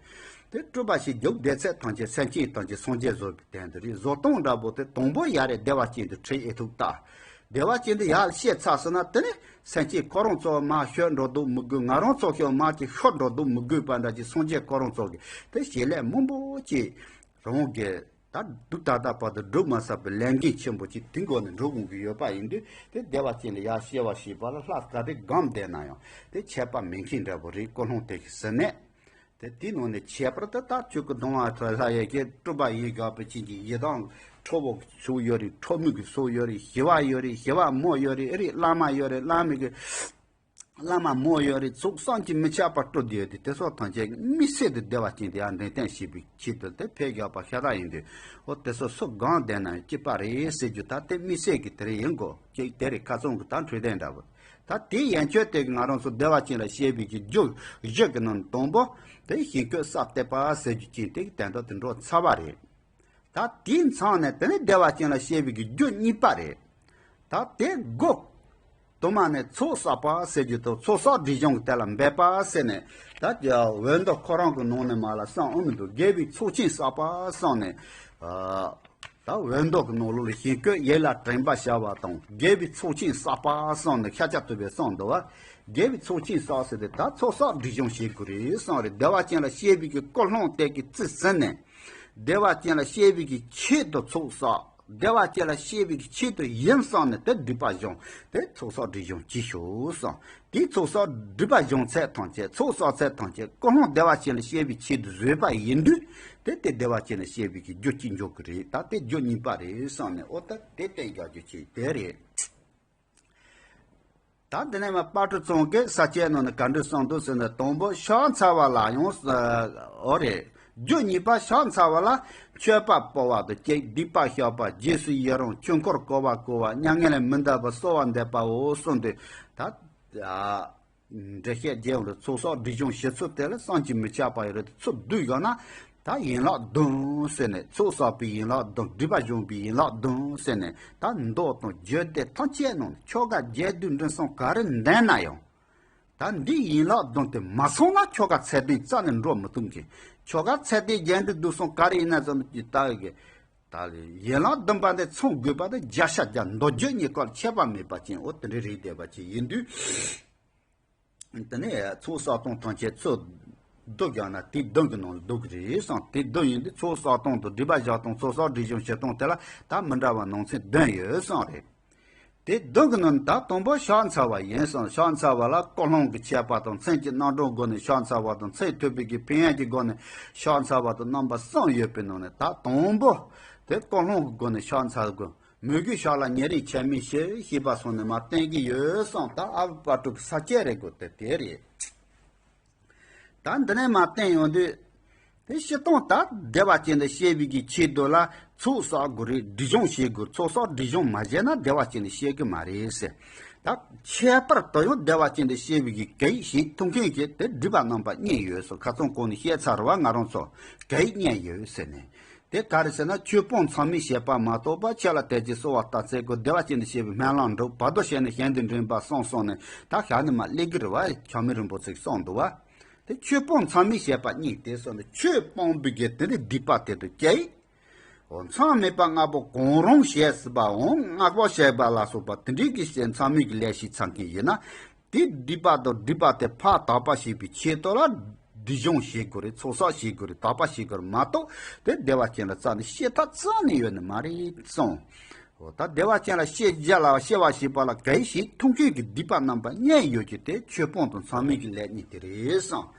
དེ་སྤྲུལ་པ་ཞིག་རྒྱུག་བསྡད་ཚད་ཐམས་ཅད་སེམས་ཅན་ཐམས་ཅད་སངས་རྒྱས་བཟོ་བའི་དོན་དུ་རེད། བཟོ་སྟངས་འདྲ་པོ་དེ་དང་པོ་ཡ་རེ་བདེ་བ་ཅན་དུ་ཁྲིད་ཨེ་ཐུབ་ལྟ། བདེ་བ་ཅན་དུ་ཡར་སྐྱེས་ཚར་སོང་ན་དེ་ནས་སེམས་ཅན་ཁོ་རང་ཚོ་མར་ཤོར་འགྲོ་འདུག་མི་དགོས། ང་རང་ཚོ་ཞིག་མར་ཅིག་ཤོར་འགྲོ་འདུག་མི་དགོས་པ་འདྲ་ཅིག་སངས་རྒྱས་ཁོ་རང་ཚོ་གི་དེ་བྱེད་ལས་མང་པོ་ཅིག་རང་གི་ད་དུས་ད་ལྟ་བར་དུ་སྒྲུབ་མ་ཚར་བའི་ལས་འགན་ཆེན་པོ་ཅིག་དེ་འགོ་ནས་འགྲོ་དགོས་ཀྱི་ཡོད་པ་ཡིན་དུས། དེ་བདེ་བ་ཅན་ལ་ཡར་སྐྱེ་བ་ཞེས་པ་ལ་ལྷ་ག་རེ་སྒོམ་བསྡད་ན་ཡང་དེ་ཁྱད་པར་མེད་མཁན་འདྲ་པོ་རེད། ཀུན་སློང་དེ་གི་ཟིན་ནས། དེ་དེའི་ནང་ནས་ཁྱད་པར་དུ་ད་ཆོས་སྐུ་སྣང་བ་མཐའ་ཡས་ཀྱི་སྤྲུལ་པ་ཡིན་དགོས་པའི་ཆེད་ཀྱི་ཡི་དམ་ཁྲོ་བོ་ཚོགས་ཡོད་རེད། ཁྲོ་མོ་གི་ཚོགས་ཡོད་རེད། ཞི་བ་ཡོད་རེད། ཞི་བ་མོ་ཡོད་རེད། ཨེ་རེད། བླ་མ་ཡོད་རེད། བླ་མ་གི་བླ་མ་མོ་ཡོད་རེད། ཚོགས་བསམ་གྱིས་མི་ཁྱབ་པ་སྤྲུལ་བསྡད་ཡོད་དུས། དེ་ཚོ་ཐམས་ཅད་དམིགས་བསལ་དུ་བདེ་བ་ཅན་དུ་ཡར་འདྲེན་སྟོན་བྱེད་པའི་ཆེད་དུ་དེ་ཕེབས་དགོས་པ་ཤ་སྟག་ཡིན་དུས། འོ་དེ་ཚོ་སུ་སྒོམ་བསྡད་ན་ཡང་སྐྱིད་པ་རེད་ཟེར་རྒྱུ་ད་དེ་དམིགས་བསལ་གྱི་དེ་རེད་ཡིན་གོ། ཅིག་དེ་རེད། ཁ་ཚོན་གྱི་ད་འཕྲོད་བསྟེན་འདྲ་པོ། ད་དེའི་ཡན་ཆོད་དེ་གི་ང་རང་ཚོ་བདེ་བ་ཅན་ལ་སྐྱེ་བའི་གི་རྒྱུ་བཞི་གི་ནང་དང་པོ་དེ་ཞིང་བཀོད་ས་གཏད་པ་ཟེར་རྒྱུ་ཅན་དེ་གི་དོན་དག་དེ་འགྲོ་ཚར་བ་རེད། ད་དེའི་མཚམས་ནས་དེ་ནས་བདེ་བ་ཅན་ལ་སྐྱེ་བའི་གི་རྒྱུ་གཉིས་པ་རེད། ད་དེ་དགུ། དུ་མ་ནས་ཚོགས་བསགས་པ་ཟེར་རྒྱུ་དང་། ཚོགས་བསགས་སྒྲིབ་སྦྱོང་གི་དེ་ལ་འབད་པ་ཟེར་ནས། ད་འོད་མདོ་ཁོ་རང་གི་ནང་ནས་མ་ལ་གསུངས་ཨེ་མི་འདུག་དགེ་བའི་ཚོགས་ཆེན་བསགས་པ་གསུངས་ནས། ཨ། ད་འོད་མདོ་གི་ནང་ལོགས་ལ་ཞིང་བཀོད་ཡིད་ལ་དྲན་པ་བྱ་བ་དང་། དགེ་བའི་ཚོགས་ཆེན་བསགས་པ་གསུངས་ནས་ཤཱཀྱ་ཐུབ་པས་གསུངས་འདུག་བ། དགེ་བའི་ཚོགས་ཆེན་བསགས་ཟེར་ཏེ་ད་ཚོགས་བསགས་སྒྲིབ་སྦྱོང་བྱེད་དགོས་རེད་གསུངས་རེད། བདེ་བ་ཅན་ལ་སྐྱེ་བའི་གི་ཀུན་སློང་དེ་གི་རྩིས་ཟིན་ནས། བདེ་བ་ཅན་ལ་སྐྱེ་བའི་གི་ཆེད་དུ་ཚོགས་བསགས། བདེ་བ་ཅན་ལ་སྐྱེ་བའི་གི་ཆེད་དུ་ཡིན་བསམ་ནས་དེ་སྒྲིབ་པ་སྦྱོང་། དེ་ཚོགས་བསགས་སྒྲིབ་སྦྱོང་བྱེད་ཤོག་གསུངས། དེའི་ཚོགས་བསགས་སྒྲིབ་པ་སྦྱོང་ཚད་ཐམས་ཅད། ཚོགས་བསགས་ཚད་ཐམས་ཅད་ཀུན་སློང་བདེ་བ་ཅན་ལ་སྐྱེ་བའི་ཆེད་དུ་བཟོས་པ་ཡིན་དུས། དེ་དེ་བདེ་བ་ཅན་ལ་སྐྱེ་བའི་གི་རྒྱུ་གཅིག་འཇོག་གི་རེད། ད་དེ་རྒྱུ་གཉིས་པ་རེད་བསམ་ནས། འོ་ད་དེ་བསྟན་རྒྱག་རྒྱུ་ཅིག་དེ་རེད། ད་འདི་ནས་མ་དཔལ་སྤྲུལ་ཚང་གིས་ས་བཅད་ནང་ནས་ག་འདྲ་གསུངས་འདུག་ཟེར་ན། དང་པོ་ཕྱག་འཚལ་བ་ལ་ཡང་། འོ་རེད། རྒྱུ་གཉིས་པ་ཕྱག་འཚལ་བ་ལ། མཆོད་པ་སྤོ་བ་དང་གཅིག་སྡིག་པ་བཤགས་པ། རྗེས་སུ་ཡི་རང་། ཆོས་འཁོར་བསྐོར་བ་བསྐོར་བ། མྱ་ངན་ལས་མི་འདའ་བར་གསོལ་བ་འདེབས་པའོ་གསུངས་ཏེ། ད་འགྲེལ་བཤད་རྒྱས་ཡོང་དུ་ཚོགས་བསགས་སྒྲིབ་སྦྱོང་བྱེད་ཚུལ་དེ་ལ་བསམ་གྱིས་མི་ཁྱབ་པ་ཡོད་རེད། ཚུར་བསྡུས་ཡོང་ན། ད་ཡན་ལག་བདུན་ཟེར་ནས། ཚོགས་བསགས་པའི་ཡན་ལག་བདུན། སྒྲིབ་པ་སྦྱོང་བའི་ཡན་ལག་བདུན་ཟེར་ནས། ད་མདོ་དང་རྒྱུད་སྡེ་ཐམས་ཅད་ནང་ནས་ཆོ་ག་རྒྱས་བསྡུས་འབྲིང་གསུམ་ག་རེ་འདོན་ན་ཡང་། ད་འདི་ཡན་ལག་བདུན་དེ་མ་ཚང་ན་ཆོ་ག་ཚད་ལྡན་རྩ་ནས་འགྲོ་མི་ཐུབ་མཁན། ཆོ་ག་ཚད་ལྡན་རྒྱས་བསྡུས་བསྡུས་གསུམ་ག་རེ་ཡིན་ན་ཙམ་གྱི་ད་གི་ད་ཡན་ལག་བདུན་པ་འདི་ཚང་དགོས་པ་དེ་བརྒྱ་ཆ་བརྒྱ་མདོ་རྒྱུད་གཉིས་ཀ་ལ་ཁྱད་པར་མེད་པ་ཅན། འོ་དེ་འདྲའི་རིགས་བསྡད་པ་ཅིག་ཡིན་དུས། དེ་ནས་ཚོགས་བསགས་སྟངས་ཐམས་ཅད་ཚུར་བསྡུ་བཞག་ན་དེ་བདུན་གྱི་ནང་ལ་འདུ་གི་རེད་བསམ། དེ་བདུན་ཡིན་དུས་ཚོགས་བསགས་སྟངས་དང་སྒྲིབ་པ་བཤགས་སྟངས། ཚོགས་བསགས་སྒྲིབ་སྦྱོང་བྱེད་སྟངས་དེ་ལ་ད་མི་འདྲ་བ་ནང་ཚན་བདུན་ཡོད་བསམ་རེད། དེ་བདུན་གྱི་ནང་ད་དང་པོ་ཕྱག་འཚལ་བ་ཡིན་བསམ། ཕྱག་འཚལ་བ་ལ་ཀུན་སློང་གི་ཁྱད་པར་དང་། མཚན་གྱི་རྣམ་གྲངས་སྒོ་ནས་ཕྱག་འཚལ་བ་དང་། མཚན་ཐོས་པའི་གི་ཕན་ཡོན་གྱི་སྒོ་ནས་ཕྱག་འཚལ་བ་དང་རྣམ་པ་གསུམ་ཡོད་པའི་ནང་ནས། ད་དང་པོ་དེ་ཀུན་སློང་གི་སྒོ་ནས་ཕྱག་འཚལ་དགོས། མོས་གུས་བཤགས་ལ་ཉེ་རིང་ཆད་མེད་ཕྱིར། ཞེས་པ་སོགས་ནས་མར་བསྟན་གྱི་ཡོད་བསམ། ད་ཨ་བུ་དཔལ་སྤྲུལ་གྱི་ས་བཅད་རེད་གོ། དེ་དེ་རེད། ད་འདི་ནས་མར་བསྟན་ཡོང་དུས། དེ་སྤྱིར་བཏང་ད་བདེ་བ་ཅན་དུ་སྐྱེ་བའི་གི་ཆེད་དུ་ལ་ཚོགས་བསགས་དགོས་རེད། སྒྲིབ་སྦྱོང་བྱེད་དགོས། ཚོགས་བསགས་སྒྲིབ་སྦྱོང་མ་བྱས་ན་བདེ་བ་ཅན་དུ་སྐྱེ་གི་མ་རེད་ཟེར། ད་ཁྱད་པར་དུ་ཡང་བདེ་བ་ཅན་དུ་སྐྱེ་བའི་གི་གེགས་ཞེས་ཐུག་མཁན་གྱི་དེ་སྒྲིབ་པ་རྣམ་པ་གཉིས་ཡོད་ཟེར། ཁ་སང་གོང་ནས་བཤད་ཚར་བ་ང་རང་ཚོ་གེགས་གཉིས་ཡོད་ཟེར་ནས། དེ་ག་རེ་ཟེར་ན། ཆོས་སྤོང་མཚམས་མེད་བྱེད་པ་མ་གཏོགས་པ། ཆོས་ལ་དད་ཅིང་གསོལ་བ་བཏབ་ཚེ་ཀོ། བདེ་བ་ཅན་དུ་སྐྱེ་བའི་སྨོན་ལམ་འགྲུབ། བར་དོ་ཞེན་ནས་གཞན་དོན་འདྲེན་པར་གསུངས་གསུངས་ནས། ད་ཞག་ནི་མ་སླེབས་ཀྱི་རེད་བ། ཆགས་མེད་རིན་པོ་ཆེས་གསུངས་འདུག་བ། དེ་ཆོས་སྤོང་མཚམས་མེད་བྱེད་པ་གཉིས་དེ་སོགས་ནི་ཆོས་སྤོང་བའི་གི་དེ་ནི་སྡིག་པ་དེ་དུ་སྐྱེ། འོ། མཚམས་མེད་པ་ལྔ་པོ་གང་རུང་བྱས་ཟིན་པའམ་སྔགས་པ་བྱས་པ་ལ་སོགས་པ་དེ་འདྲའི་གི་ཞེས་མཚམས་མེད་ཀྱི་ལས་བྱས་ཚར་མཁན་ཡིན་ན། དེ་སྡིག་པ་དང་སྒྲིབ་པ་དེ་ཕར་དག་པ་བྱེད་པའི་ཆེད་དུ་ལ་སྡིག་སྦྱོང་བྱེད་དགོས་རེད། ཚོགས་བསགས་བྱེད་དགོས་རེད། དག་པ་བྱེད་དགོས་རེད་མ་གཏོགས། དེ་བདེ་བ་ཅན་ལ་རྩ་ནས་སྐྱེ་ཐབས་རྩ་ནས་ཡོད་ནི་མ་རེད་གསུངས། འོ། ད་བདེ་བ་ཅན་ལ་སྐྱེ་བྱ་ལ་སྐྱེ་བ་བྱེད་པ་ལ་གེགས་ཞེས་ཐུག་མཁན་གྱི་སྡིག་པ་རྣམ་པ་གཉིས་ཡོད་ཀྱི་དེ་ཆོས་སྤོང་དང་མཚམས་མེད་ཀྱི་ལས་གཉིས་དེ་རེད་གསུངས།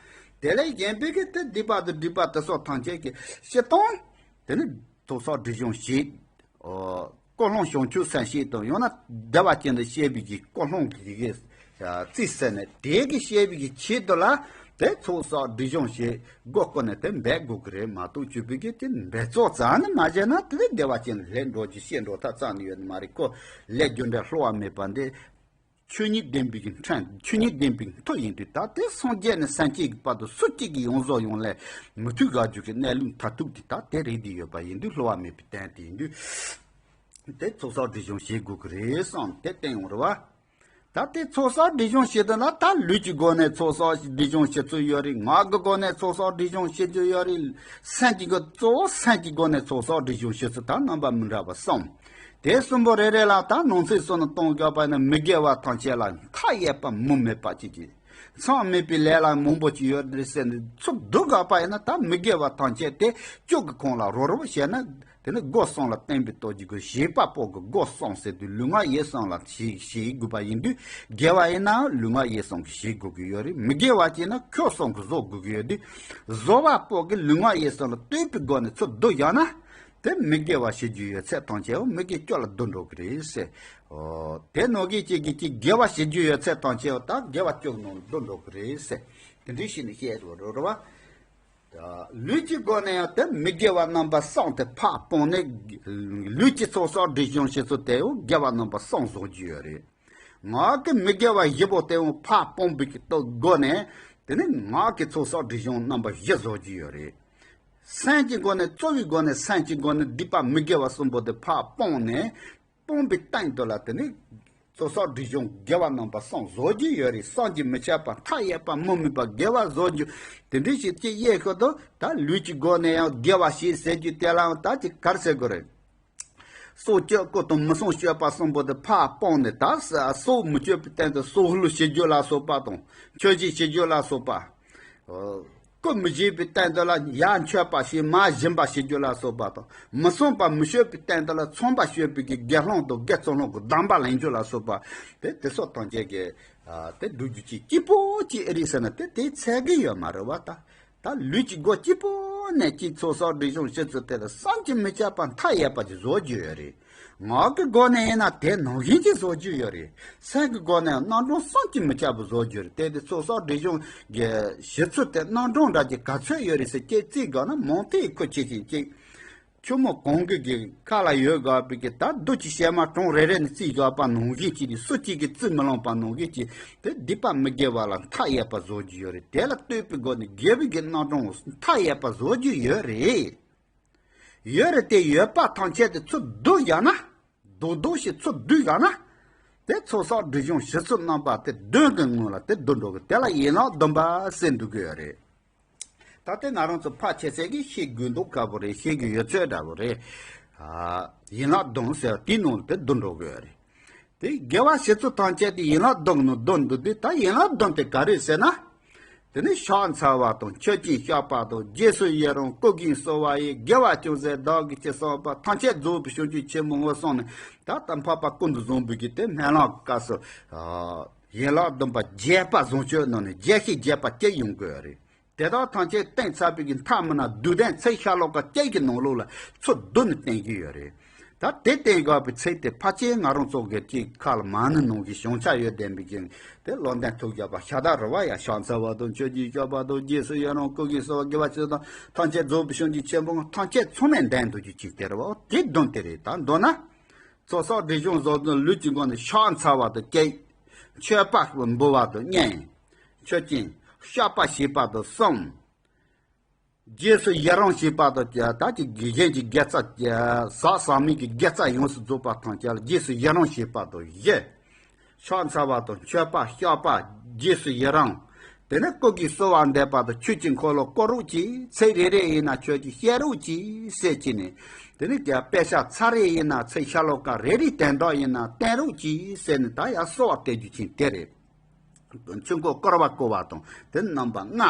དེ་ལས་གཞན་པའི་གི་དེ་སྡིག་པ་དང་སྒྲིབ་པ་དེ་སོགས་ཐམས་ཅད་ཀྱི་སྤྱིར་བཏང་། དེ་ནི་ཚོགས་བསགས་སྒྲིབ་སྦྱོང་བྱེད། ཨོ། ཀུན་སློང་བྱང་ཆུབ་སེམས་བསྐྱེད་དང་། ཡང་ན་བདེ་བ་ཅན་དུ་སྐྱེ་བའི་གི་ཀུན་སློང་གི་གི་རྩིས་ཟེར་ནས། དེ་གི་སྐྱེ་བའི་གི་ཆེད་དུ་ལ་དེ་ཚོགས་བསགས་སྒྲིབ་སྦྱོང་བྱེད་སྒོ་ཀུན་ནས་དེ་འབད་དགོས་ཀྱི་རེད་མ་གཏོགས། བཅུ་པའི་གི་དེ་འབད་རྩོལ་རྩ་ནས་མ་བྱས་ན། དེ་བདེ་བ་ཅན་ལ་སླེབས་འགྲོ་རྒྱུ་སྐྱེ་འགྲོ་ཐབས་རྩ་ནས་ཡོད་ནི་མ་རེད། ཁོ་ལས་རྒྱུ་འབྲས་བསླུ་བ་མེད་པ་འདི། ཆོས་ཉིད་བདེན་པའི་གི་ཕྲན། ཆོས་ཉིད་བདེན་པའི་མཐུ་ཡིན་དུས། ད་དེ་སངས་རྒྱས་ནས་སེམས་ཅན་གྱི་བར་དུ་སུ་གཅིག་གིས་ཡོངས་རྫོགས་ཡོངས་ལས་མི་ཐུབ་དགག་རྒྱུ་གི་གནས་ལུགས་མཐར་ཐུག་དེ་ད་དེ་རེད་དེ་ཡོད་པ་ཡིན་དུས། བསླུ་བ་མེད་པའི་དོན་དེ་ཡིན་དུས། དེ་ཚོགས་བསགས་སྒྲིབ་སྦྱོང་བྱེད་དགོས་ཀྱི་རེད་བསམ་དེ་བསྟན་ཡོང་རེད་བ། ད་དེ་ཚོགས་བསགས་སྒྲིབ་སྦྱོང་བྱེད་དུས་ན། ད་ལུས་ཀྱི་སྒོ་ནས་ཚོགས་བསགས་སྒྲིབ་སྦྱོང་བྱེད་ཚུལ་ཡོད་རེད། ངག་གི་སྒོ་ནས་ཚོགས་བསགས་སྒྲིབ་སྦྱོང་བྱེད་ཚུལ་ཡོད་རེད། སེམས་ཀྱི་སྒོ། གཙོ་བོ་སེམས་ཀྱི་སྒོ་ནས་ཚོགས་བསགས་སྒྲིབ་སྦྱོང་བྱེད་ཚུལ་ད་རྣམ་པ་མི་འདྲ་བ་གསུམ། དེ་གསུམ་པོ་རེ་རེ་ལ་ད་ནང་གསེས་སོ་ནི་གཏོང་དགོས་པ་ནི། མི་དགེ་བ་ཐམས་ཅད་ལ་མཐའ་ཡས་པ་མུ་མེད་པ་ཅིག་གིས། མཚམས་མེད་པའི་ལས་ལ་མང་པོ་ཅིག་ཡོད་རེད་ཟེར་ནས་ཚུར་བསྡུ་དགོས་པ་ཡིན་ན། ད་མི་དགེ་བ་ཐམས་ཅད་དེ་བཅུ་གི་ཁོངས་ལ་རོབ་རོབ་བཤད་ན། དེ་ནི་སྒོ་གསུམ་ལ་བརྟེན་པའི་སྟོབས་ཀྱིས་དགོས། བྱེད་པ་པོ་གི་སྒོ་གསུམ་ཟེར་དུས་ལུས་ངག་ཡིད་གསུམ་ལ་བྱེད་བྱེད་དགོས་པ་ཡིན་དུས། དགེ་བ་ཡིན་ན་ལུས་ངག་ཡིད་གསུམ་གྱིས་བྱེད་དགོས་ཀྱི་ཡོད་རེད། མི་དགེ་བ་ཅིག་ན་ཁོ་གསུམ་གྱིས་བཟོ་དགོས་ཀྱི་ཡོད་དུས། བཟོ་བ་པོ་གི་ལུས་ངག་ཡིད་གསུམ་ལ་ལྟོས་པའི་སྒོ་ནས་ཚུར་བསྡུ་བཞག་ན། དེ་མི་དགེ་བ་བྱེད་རྒྱུ་ཡོད་ཚད་ཐམས་ཅད་འོ་མི་དགེ་བཅུ་ལ་བསྡུ་འགྲོ་གི་རེད་ཟེར། འོ། དེ་ནང་གི་གཅིག་གིས་གཅིག་དགེ་བ་བྱེད་རྒྱུ་ཡོད་ཚད་ཐམས་ཅད་འོ་ད་དགེ་བ་བཅུ་ནང་བསྡུ་འགྲོ་གི་རེད་ཟེར། དེ་འདྲའི་ཞིག་ནས་བཤད་འགྲོ་རོགས་རེད་བ། ལུས་ཀྱི་སྒོ་ནས་ཡང་དེ་མི་དགེ་བ་རྣམ་པ་གསུམ་དེ་ཕར་སྤངས་ནས། ལུས་ཀྱི་ཚོགས་བསགས་སྒྲིབ་སྦྱོང་བྱེད་ཚུལ་དེ་འོ་དགེ་བ་རྣམ་པ་གསུམ་བཟོ་རྒྱུ་ཡོད་རེད། ངག་གི་མི་དགེ་བ་བཞི་པོ་དེ་འོ་ཕར་སྤངས་པའི་གི་སྟོབས་སྒོ་ནས། དེ་ནི་ངག་གི་ཚོགས་བསགས་སྒྲིབ་སྦྱོང་རྣམ་པ་བཞི་བཟོ་རྒྱུ་ཡོད་རེད། སེམས་ཀྱི་སྒོ་ནས། གཙོ་བོའི་སྒོ་ནས་སེམས་ཀྱི་སྒོ་ནས་སྡིག་པ་མི་དགེ་བ་གསུམ་པོ་དེ་ཕར་སྤངས་ནས། སྤངས་པའི་སྟེང་དུ་ལ་དེ་ནི་ཚོགས་བསགས་སྒྲིབ་སྦྱོང་དགེ་བ་རྣམ་པ་གསུམ་བཟོ་རྒྱུ་ཡོད་རེད། བསམ་གྱིས་མི་ཁྱབ་པ་མཐའ་ཡས་པ་མུ་མེད་པ་དགེ་བ་བཟོ་རྒྱུ། དེ་འདྲའི་ཞིག་ཅིག་ཡེ་ཤོ་དོ། ད་ལུས་ཀྱི་སྒོ་ནས་ཡང་དགེ་བ་བྱེད་ཟེར་རྒྱུ་དེ་ལའང་ད་ཅིག་ག་རེ་ཟེར་དགོས་རེད། སྲོག་གཅོད་རྐུ་དང་མི་སྲུན་སྤྱོད་པ་གསུམ་པོ་དེ་ཕར་སྤངས་ནས། ད་སྲོག་མི་གཅོད་པའི་སྟེང་དུ་སྲོག་བླུ་བྱེད་རྒྱུ་ལ་སོགས་པ་དང་། འཆོལ་གཞི་བྱེད་རྒྱུ་ལ་སོགས་པ། རྐུ་མི་བྱེད་པའི་སྟེང་དུ་ལ་ཡར་འཆོལ་པ་བྱེད། མར་སྦྱིན་པ་བྱེད་རྒྱུ་ལ་སོགས་པ་དང་། མི་ཚངས་པ་མི་སྤྱོད་པའི་སྟེང་དུ་ལ་ཚངས་པ་སྤྱོད་པའི་གི་དགེ་སློང་དང་དགེ་ཚུལ་སློང་གི་སྡོམ་པ་ལེན་རྒྱུ་ལ་སོགས་པ། དེ་དེ་སོགས་ཐམས་ཅད་ཀྱི་དེ་སྒྲུབ་རྒྱུ་ཅིག་གཅིག་པོ་ཅིག་ཨེ་རེད་ཟེར་ན། དེ་དེ་ཚད་གི་ཡོད་མ་རེད་བ་ད། ད་ལུས་ཀྱི་སྒོ་གཅིག་པོ་ནས་ཀྱི་ཚོགས་བསགས་སྒྲིབ་སྦྱོང་བྱེད་ཚུལ་དེ་ལ་བསམ་གྱིས་མི་ཁྱབ་པ་མཐའ་ཡས་པ་ཅིག་བཟོ་རྒྱུ་ཡོད་རེད། ངག་གི་སྒོ་ནས་ཡིན་ན་དེ་ནང་བཞིན་ཅིག་བཟོ་རྒྱུ་ཡོད་རེད། སེམས་ཀྱི་སྒོ་ནས་རྣམ་གྲངས་བསམ་གྱིས་མི་ཁྱབ་པ་བཟོ་རྒྱུ་རེད། དེ་དེ་ཚོགས་བསགས་སྒྲིབ་སྦྱོང་གི་བྱེད་ཚུལ་དེ་རྣམ་གྲངས་འདྲ་ཅིག་ག་ཚོད་ཡོད་རེད་ཟེར་ཅིག་རྩིས་དགོས་ན། མང་ཐལ་ཁུ་ཆེ་ཆེ་ཅིག་ཆུ་མོ་གང་གི་གི་ཁ་ལ་ཡོད་དགོས་པའི་གི། ད་རྡོ་གཅིག་བྱེ་མ་གྲངས་རེ་རེ་ནས་རྩིས་དགོས་པ་ནང་བཞིན་གྱི། སུ་གཅིག་གིས་རྩིས་མི་ལོངས་པ་ནང་བཞིན་གྱི། དེ་སྡིག་པ་མི་དགེ་བ་ལ་མཐའ་ཡས་པ་བཟོ་རྒྱུ་ཡོད་རེད། དེ་ལ་ལྟོས་པའི་སྒོ་ནས་དགེ་བའི་གི་རྣམ་གྲངས་མཐའ་ཡས་པ་བཟོ་རྒྱུ་ཡོད་རེད། ཡོད་རེད། དེ་ཡོད་པ་ཐམས་ཅད་དེ་ཚུར་བསྡུ་བཞག་ན། རྡོག་རྡོག་ཞིག་ཚུར་བསྡུས་བཞག་ན། དེ་ཚོགས་བསགས་སྒྲིབ་སྦྱོང་བྱེད་ཚུལ་རྣམ་པ་དེ་བདུན་གྱི་ངོས་ལ་དེ་བསྡུ་འགྲོ་གི། དེ་ལ་ཡན་ལག་བདུན་པ་ཟེར་འདུག་གི་ཡོད་རེད། ད་དེ་ང་རང་ཚོ་ཕལ་ཆེ་ཚད་ཀྱིས་ཤེས་དགོས་མདོག་ཁ་པོ་རེད། ཤེས་ཀྱི་ཡོད་ཚོད་འདྲ་པོ་རེད། ཨ། ཡན་ལག་བདུན་ཟེར་བ་དེའི་ནང་ལ་དེ་བསྡུ་འགྲོ་གི་ཡོད་རེད། དེ་དགེ་བ་བྱེད་ཚུལ་ཐམས་ཅད་དེ་ཡན་ལག་བདུན་ནང་བསྡུ་འདུག་དེ་ད་ཡན་ལག་བདུན་དེ་ག་རེ་ཟེར་ན། དེ་ནི་ཕྱག་འཚལ་བ་དང་། མཆོད་ཅིང་བཤགས་པ་དང་། རྗེས་སུ་ཡི་རང་། བསྐུལ་ཞིང་གསོལ་བ་ཡི། དགེ་བ་ཅུང་ཟད་བདག་གིས་ཅི་བསགས་པ། ཐམས་ཅད་རྫོགས་པའི་བྱང་ཆུབ་ཆེན་པོའི་ངོ་། གསུངས་ནས། ད་ལྟ་འཕགས་པ་ཀུན་ཏུ་བཟང་པོའི་གི་དེ་སྨོན་ལམ་སྐབས་སུ། ཡན་ལག་བདུན་པ་རྒྱས་པ་བཟང་སྤྱོད་ནང་ནས་རྒྱས་ཤིང་རྒྱས་པ་བཅུ་ཡོང་དགོས་རེད། དེ་དག་ཐམས་ཅད་བསྟན་ཚར་བའི་གི་མཐའ་མི་ན་བསྡུས་ལྡན་ཚིག་ཤོ་ལོ་ཀ་བཅུ་གི་ནང་ལོགས་ལ་ཚུར་བསྡུ་ནས་བསྟན་གྱི་ཡོད་རེད། ད་དེ་བསྟན་དགོས་པའི་ཚིག་དེ་ཕལ་ཆེར་ང་རང་ཚོ་གི་ཅིག་ཁ་ལ་མ་ཎི་ནང་གི་བྱང་ཆ་ཡོད་ལྡན་པའི་གི་དེ་བློ་ལྡན་ཐུགས་རྒྱལ་པ་ཤ་སྟག་རེད་བ་ཡ། ཕྱག་འཚལ་བ་དང་། མཆོད་ཅིང་བཤགས་པ་དང་། རྗེས་སུ་ཡི་རང་། བསྐུལ་ཞིང་གསོལ་བ། དགེ་བ་ཅི་བསགས་དང་། ཐམས་ཅད་རྫོགས་པའི་བྱང་ཆུབ་ཆེན་པོའི་ངོ་། ཐམས་ཅད་ཚང་མས་ལྡན་འདུག་རྒྱུ་ཅིག་དེ་རེད་བ། དེ་བསྡུམས་དེ་རེད། ད་མདོར་ན། ཚོགས་བསགས་སྒྲིབ་སྦྱོང་བཟོ་དོན་ལུས་ཀྱི་སྒོ་ནས་ཕྱག་འཚལ་བ་དང་བཅས། མཆོད་པ་འབུལ་བ་དང་གཉིས། མཆོད་ཅིང་བཤགས་པ་བྱེད་པ་དང་གསུམ། རྗེས་སུ་ཡི་རང་བྱེད་པ་དང་ད་ཅི་གཞན་གྱི་དགེ་རྩ་ཟག་ཟག་མེད་ཀྱི་དགེ་རྩ་ཡོངས་སུ་རྫོགས་པ་ཐམས་ཅད་ལ་རྗེས་སུ་ཡི་རང་བྱེད་པ་དང་བཞི། ཕྱག་འཚལ་བ་དང་མཆོད་པ་བཤགས་པ། རྗེས་སུ་ཡི་རང་། དེ་ནས་སྐུ་གི་གསོལ་བ་འདེབས་པ་དང་ཆོས་ཀྱི་འཁོར་ལོ་བསྐོར་རོགས་གྱིས། ཚིག་རེ་རེ་ཡིན་ན་ཆོས་ཀྱི་བཤད་རོགས་གྱིས་ཟེར་གྱིས་ནས། དེ་ནས་ཀྱང་དཔེ་ཆ་ཚར་རེ་ཡིན་ན་ཚིག་ཤ་ལོ་ཀ་རེ་རེའི་དོན་དག་ཡིན་ན་བསྟན་རོགས་གྱིས་ཟེར་ནས་ད་ཡང་གསོལ་བ་འདེབས་རྒྱུ་ཅན་དེ་རེད། ཆོས་འཁོར་བསྐོར་བ་བསྐོར་བ་དང་དེ་རྣམ་པ་ལྔ།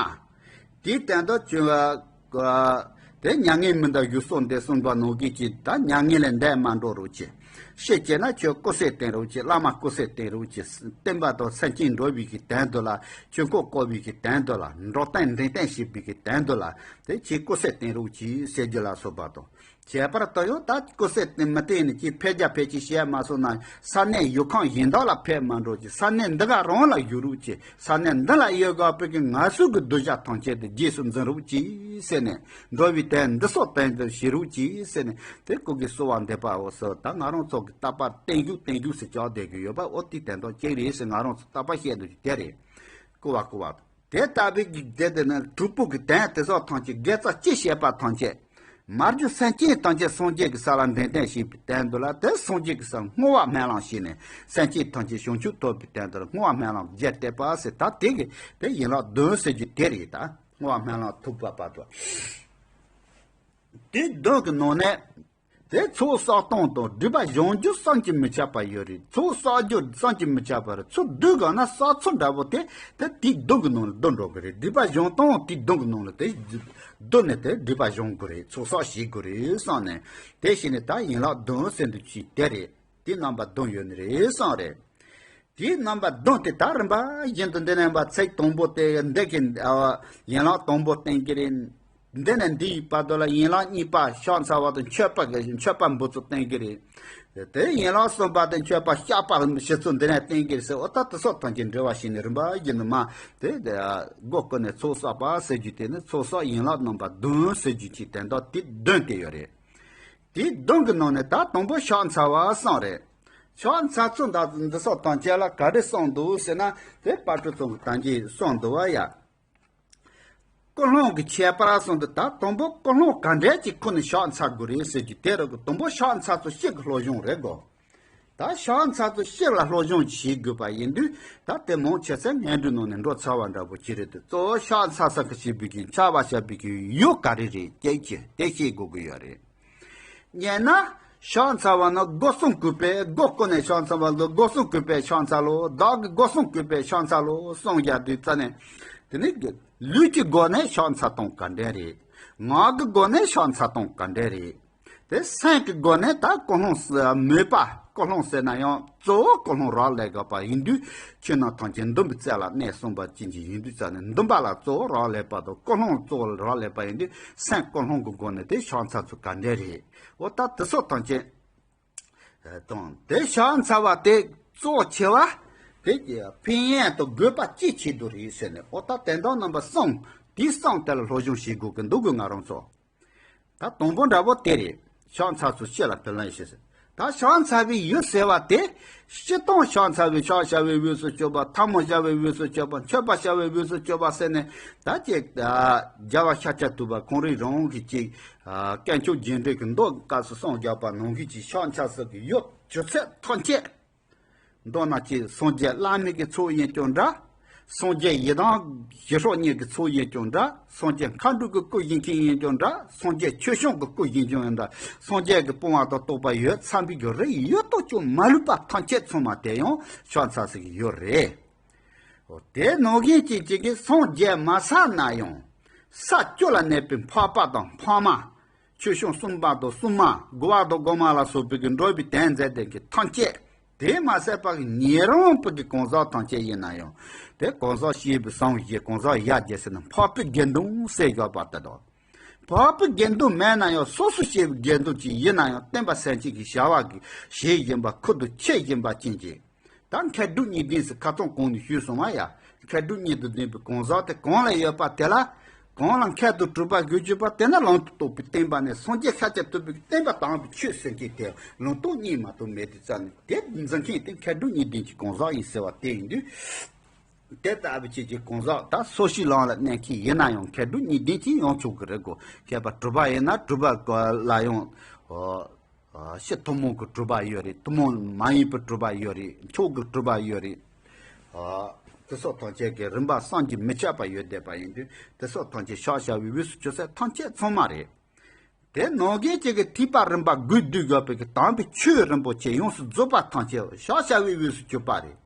དེའི་སྟེང་དུ་བྱོན་པ། དེ་མྱ་ངན་མི་འདའ་བཞུགས་གསོལ་འདེབས་གསུངས་པ་ནང་བཞིན་གྱི་ད་མྱ་ངན་ལས་འདས་མ་འགྲོ་རོགས་གྱིས། ཤི་སྐྱེས་ན་ཁྱོད་སྐུ་གསོན་བསྟེན་རོགས་གྱིས། བླ་མ་སྐུ་གསོན་བསྟེན་རོགས་གྱིས། བསྟན་པ་དང་སེམས་ཅན་འགྲོ་བའི་གི་དོན་དུ་ལ། ཆོས་འཁོར་བསྐོར་བའི་གི་དོན་དུ་ལ། འགྲོ་དོན་འདྲེན་སྟོན་བྱེད་པའི་གི་དོན་དུ་ལ། དེ་ཁྱེད་སྐུ་གསོན་བསྟེན་རོགས་གྱིས་ཟེར་རྒྱུ་ལ་སོགས་པ་དང་། ཁྱད་པར་དུ་ཡང་ད་སྐུ་གསོན་མི་བསྟེན་ནས་ཀྱི་ཕེབས་རྒྱ་ཕེབས་ཀྱི་བཤད་མ་སོང་ན་ས་གནས་ཡུལ་ཁམས་གཞན་དག་ལ་ཕེབས་མ་འགྲོ་ཀྱི། ས་གནས་འདི་ག་རང་ལ་བཞུགས་རོགས་གྱིས། ས་གནས་འདི་ལ་ཡོད་དགོས་པའི་གི་ང་ཚོ་གི་གདུལ་བྱ་ཐམས་ཅད་དུ་རྗེས་སུ་འཛིན་རོགས་གྱིས་ཟེར་ནས། འགྲོ་བའི་དོན་འདི་སོགས་དོན་དུ་བྱེད་རོགས་གྱིས་ཟེར་ནས་དེ་སྐུ་གི་གསོལ་བ་འདེབས་པ་འོ་སོ་ད་ང་རང་ཚོ་གི་རྟག་པར་བརྟན་བཞུགས་བརྟན་བཞུགས་ཟེར་ཀྱང་བསྡད་ཀྱི་ཡོད་པ་འོ་དེའི་དོན་དག་ཅིག་རེད་ཟེར། ང་རང་ཚོ་རྟག་པར་བཤད་འདུག་ཀྱི་དེ་རེད། བསྐུལ་བ་བསྐུལ་བ་དང་། དེ་ལྟ་བུའི་གི་དེ་དེ་ནི་གྲུབ་པོ་གི་དོན་དེ་སོགས་ཐམས་ཅད་དགེ་རྩ་ཅི་བྱས་པ་ཐམས་ཅད། མ་གྱུར་སེམས་ཅན་ཐམས་ཅད་སངས་རྒྱས་ཀྱི་ས་ལ་འདྲེན་སྟོན་བྱེད་པའི་དོན་དུ་ལ་དེ་སངས་རྒྱས་ཀྱི་སར་བསྔོ་བ་སྨོན་ལམ་བྱས་ནས་སེམས་ཅན་ཐམས་ཅད་བྱང་ཆུབ་ཐོབ་པའི་དོན་དུ་ལ་བསྔོ་བ་སྨོན་ལམ་རྒྱས་བཏབ་པ་ཟེར། ད་དེ་གི་དེ་ཡན་ལག་བདུན་ཟེར་རྒྱུ་དེ་རེད། ད་བསྔོ་བ་སྨོན་ལམ་ཐུབ་པ་བར་དུ། དེ་བདུན་གྱི་ནང་ནས། དེ་ཚོགས་བསགས་སྟངས་དང་སྒྲིབ་པ་སྦྱང་རྒྱུ་བསམ་གྱིས་མི་ཁྱབ་པ་ཡོད་རེད། ཚོགས་བསགས་རྒྱུ་བསམ་གྱིས་མི་ཁྱབ་པ་རེད། ཚུར་བསྡུ་དགོས་ན་བསགས་ཚུལ་འདྲ་པོ་དེ་དེ་དེའི་སྡོམ་གྱི་ནང་ལ་བསྡུ་འགྲོ་གི་རེད། སྒྲིབ་པ་སྦྱང་སྟངས་དེའི་སྡོམ་གྱི་ནང་ལ་དེ་བསྡུ་ནས་དེ་སྒྲིབ་པ་སྦྱང་དགོས་རེད། ཚོགས་བསགས་བྱེད་དགོས་རེད་བསམ་ནས་དེ་བྱས་ནས་ད་ཡན་ལག་བདུན་ཟེར་འདུག་ཅིག་དེ་རེད། དེ་རྣམ་པ་བདུན་ཡོད་ནི་རེད་བསམ་རེད། དེའི་རྣམ་པ་བདུན་དེ་ད་རིམ་པ་བཞིན་དུ་འདི་ནས་པ་ཚིག་དང་པོ་དེ་འདི་གི་ཡན་ལག་དང་པོ་བསྟན་གྱི་རེད། འདི་ནས་འདིའི་བར་དུ་ལ་ཡན་ལག་གཉིས་པ་ཕྱག་འཚལ་བ་དང་མཆོད་པ་གི་མཆོད་པ་འབུལ་ཚུལ་བསྟན་གྱི་རེད། དེ་ཡན་ལག་གསུམ་པ་དེ་མཆོད་པ་བཤགས་པ་ཞུ་ཚུལ་འདི་ནས་བསྟན་གྱི་རེད་ཟེར། འོ་ད་དེ་སོགས་ཐམས་ཅད་འགྲེལ་བ་བྱས་ནས་རིམ་པ་བཞིན་དུ་མ་དེ་སྒོ་ཀུན་ནས་ཚོགས་བསགས་པ་ཟེར་རྒྱུ་དེ་ནི་ཚོགས་བསགས་ཡན་ལག་རྣམ་པ་བདུན་ཟེར་རྒྱུ་ཅིག་དེ་འདྲ་དེ་བདུན་དེ་ཡོད་རེད། དེའི་བདུན་གྱི་ནང་ནས་ད་དང་པོ་ཕྱག་འཚལ་བ་གསུམ་རེད། ཕྱག་འཚལ་ཚུལ་འདི་འདི་སོགས་དང་བཅས་ལ་ག་རེ་གསུངས་འདུག་ཟེར་ན། དེ་དཔལ་སྤྲུལ་ཚང་གི་དང་གཅིག་གསུངས་འདུག་བ་ཡ། ཀུན་སློང་གི་ཁྱད་པར་གསུངས་འདུག་ད་དང་པོ་ཀུན་སློང་ག་འདྲས་ཀྱི་ཁོ་ནས་ཕྱག་འཚལ་དགོས་རེད་ཟེར་རྒྱུ་དེ་རེད་གི། དང་པོ་ཕྱག་འཚལ་ཚུལ་སྤྱི་གི་སློབ་སྦྱོང་རེད་གོ། ད་ཕྱག་འཚལ་ཚུལ་སྤྱི་ལ་སློབ་སྦྱོང་བྱེད་དགོས་པ་ཡིན་དུས་ད་དེ་མང་ཆེ་ཚེ་སྔོན་འགྲོའི་ནང་ནས་འགྲོ་ཚར་བ་འདྲ་པོ་ཅིག་རེད་དེ། གཙོ་བོ་ཕྱག་འཚལ་ས་གི་བྱེད་པའི་གི་འཆར་བ་བྱ་བའི་གི་ཡུལ་ག་རེ་རེད་ཅེས་ཀྱི་དེ་ཤེས་དགོས་ཀྱི་ཡོད་རེད། སྙན་ན། ཕྱག་འཚལ་བ་ནི་སྒོ་གསུམ་གུས་པས་སྒོ་ཀུན་ནས་ཕྱག་འཚལ་བ་ལ་སྒོ་གསུམ་གུས་པས་ཕྱག་འཚལ་ལོ། བདག་གི་སྒོ་གསུམ་གུས་པས་ཕྱག་འཚལ་ལོ་གསུངས་ཡ་དུས་ཙ་ནས། དེ་ནི་ལུས་ཀྱི་སྒོ་ནས་ཕྱག་འཚལ་སྟངས་ག་འདྲ་རེད། ངག་གི་སྒོ་ནས་ཕྱག་འཚལ་སྟངས་ག་འདྲ་རེད། དེ་སེམས་ཀྱི་སྒོ་ནས་ད་ཀུན་སློང་ཟེར་མོས་པ་ཀུན་སློང་ཟེར་ན་ཡང་གཙོ་བོ་ཀུན་སློང་རག་ལས་དགོས་པ་ཡིན་དུས་ཆོས་རྣམས་ཐམས་ཅད་འདུན་པའི་རྩེ་ལ་གནས་གསུངས་པ་ཅན་གྱི་ཡིན་དུས་ཙ་ནས་འདུན་པ་ལ་གཙོ་བོ་རག་ལས་པ་དང་ཀུན་སློང་གཙོ་བོ་རག་ལས་པ་ཡིན་དུས་སེམས་ཀུན་སློང་གི་སྒོ་ནས་དེ་ཕྱག་འཚལ་ཚུལ་ག་འདྲ་རེད། འོ་ད་དེ་སོགས་ཐམས་ཅད་དང་དེ་ཕྱག་འཚལ་བ་དེ་གཙོ་ཆེ་བ་དེ་ཕན་ཡོན་དང་དགོས་པ་ཅིའི་ཆེད་དུ་རེད་ཟེར་ནས། འོ་ད་དོན་དག་རྣམ་པ་གསུམ་དེའི་གསུམ་དེ་ལ་སློབ་སྦྱོང་བྱེད་དགོས་ཀྱི་འདུག་གི། ང་རང་ཚོ་ད་དང་པོ་འདྲ་པོ་དེ་རེད། ཕྱག་འཚལ་ཚུལ་སྤྱི་ལ་དོན་ལ་ཞེས་ཟེར། ད་ཕྱག་འཚལ་བའི་ཡུལ་ཟེར་བ་དེ། སྤྱིར་བཏང་ཕྱག་འཚལ་བའི་ཕྱག་བྱ་བའི་དབུས་སུ་བཅུག་པ། ཐལ་མོ་སྦྱར་བའི་དབུས་སུ་བཅུག་པ། མཆོད་པ་བྱ་བའི་དབུས་སུ་བཅུག་པ་ཟེར་ནས་ད་ཅིག་རྒྱལ་བ་ཤཱཀྱ་ཐུབ་པ་ཁོང་རང་རང་གིས་ཅིག་དཀོན་མཆོག་རྗེས་འབྲང་གི་མདོ་སྐབས་སུ་གསུངས་བཞག་པ་ནང་བཞིན་གྱི་ཕྱག་འཚལ་ཚུལ་གྱི་ཡུལ་ཆུ་ཚོད་ཐམས་ཅད། མདོར་ན་ཅིག་སངས་རྒྱས་བླ་མེད་ཀྱི་ཚོགས་ཡིན་ཀྱང་འདྲ། སངས་རྒྱས་ཡི་དམ་ཞི་ཁྲོ་གཉིས་ཀྱི་ཚོགས་ཡིན་ཀྱང་འདྲ། སངས་རྒྱས་མཁའ་འགྲོ་གི་སྐུ་ཡིན་མཁན་ཡིན་ཀྱང་འདྲ། སངས་རྒྱས་ཆོས་སྐྱོང་གི་སྐུ་ཡིན་ཀྱང་འདྲ། སངས་རྒྱས་ཀྱི་དཔུང་བ་དང་རྟོགས་པ་ཡོད་ཚང་བའི་གི་རིགས་ཡོད་དོ་ཅུང་མ་ལུས་པ་ཐམས་ཅད་ཚང་མ་དེ་ཡང་ཕྱག་འཚལ་ཚུལ་གྱི་ཡུལ་རེད། འོ་དེ་ནང་བཞིན་ཅིག་ཅིག་གིས་སངས་རྒྱས་མ་ཚར་ན་ཡང་ས་བཅུ་ལ་གནས་པའི་འཕགས་པ་དང་འཕགས་མ། ཆོས་སྐྱོང་སྲུང་མ་དང་སྲུང་མ། འགོ་བ་དང་སྒོ་མ་ལ་སོགས་པའི་གི་འགྲོ་བའི་དོན་མཛད་དེ་གི་ཐམས་ཅད། དེ་མ་ཟད་པ་གི་ཉན་རང་པ་གི་གང་ཟག་ཐམས་ཅད་ཡིན་ན་ཡང་། དེ་གང་ཟག་སྐྱེས་བུ་སངས་རྒྱས་གང་ཟག་ཡར་རྒྱས་ཟེར་ན་འཕགས་པའི་དགེ་འདུན་ཟེར་བཞག་པ་དེ་དང་། འཕགས་པའི་དགེ་འདུན་མེད་ན་ཡང་སོ་སོ་སྐྱེས་བུ་དགེ་འདུན་ཅིག་ཡིན་ན་ཡང་བསྟན་པ་སེམས་ཅན་གྱི་བྱ་བ་གི་བྱེད་བཞིན་པ་ཁུར་དུ་ཁྱེར་བཞིན་པ་ཅན་གྱི། ད་མཁས་གྲུབ་གཉིས་ལྡན་ཟེར་ཁ་སང་གོང་ནས་ཞུས་སོང་བ་ཡ། མཁས་གྲུབ་གཉིས་དང་ལྡན་པའི་གང་ཟག་དེ་གང་ལ་ཡོད་པ་དེ་ལ། གང་ལ་མཁས་པའི་གྲུབ་པ་དགོས་བརྗོད་པ་དེ་ནི་ལམ་དུ་རྟོགས་པའི་བསྟན་པ་ནས་སངས་རྒྱས་ཤཱཀྱ་ཐུབ་པའི་བསྟན་པ་དམ་པའི་ཆོས་ཟེར་མཁན་དེ་ལུང་རྟོགས་གཉིས་མ་གཏོགས་མེད་དུས་ཙང་ནས་དེ་འཛིན་མཁན་དེ་མཁས་གྲུབ་གཉིས་ལྡན་གྱི་གང་ཟག་ཡིན་ཟེར་བ་དེ་ཡིན་དུས། དེ་ལྟ་བུ་ཅིག་གི་གང་ཟག་ད་སོ་སྐྱེའི་ལམ་ལ་གནས་མཁན་ཡིན་ན་ཡང་མཁས་གྲུབ་གཉིས་ལྡན་གྱི་ཡང་ཆོག་གི་རེད་གོ། མཁས་པ་གྲུབ་པ་ཡིན་ན་གྲུབ་པ་ལ་ཡང་ཨོ། ཨ། ཕྱི་ཐུན་མོང་གི་གྲུབ་པ་ཡོད་རེད། ཐུན་མོང་མ་ཡིན་པའི་གྲུབ་པ་ཡོད་རེད། མཆོག་གི་གྲུབ་པ་ཡོད་རེད། ཨ། དེ་སོགས་ཐམས་ཅད་ཀྱི་རིམ་པ་བསམ་གྱིས་མི་ཁྱབ་པ་ཡོད་བསྡད་པ་ཡིན་དུས་དེ་སོགས་ཐམས་ཅད་ཕྱག་བྱ་བའི་དབུས་སུ་གྱུར་ཚད་ཐམས་ཅད་ཚང་མ་རེད། དེ་ནང་བཞིན་གཅིག་གི་ཐེག་པ་རིམ་པ་དགོས་བསྡུས་དགོས་པའི་གི་དམ་པའི་ཆོས་རིན་པོ་ཆེ་ཡོངས་སུ་རྫོགས་པ་ཐམས་ཅད་ཕྱག་བྱ་བའི་དབུས་སུ་གྱུར་པ་རེད།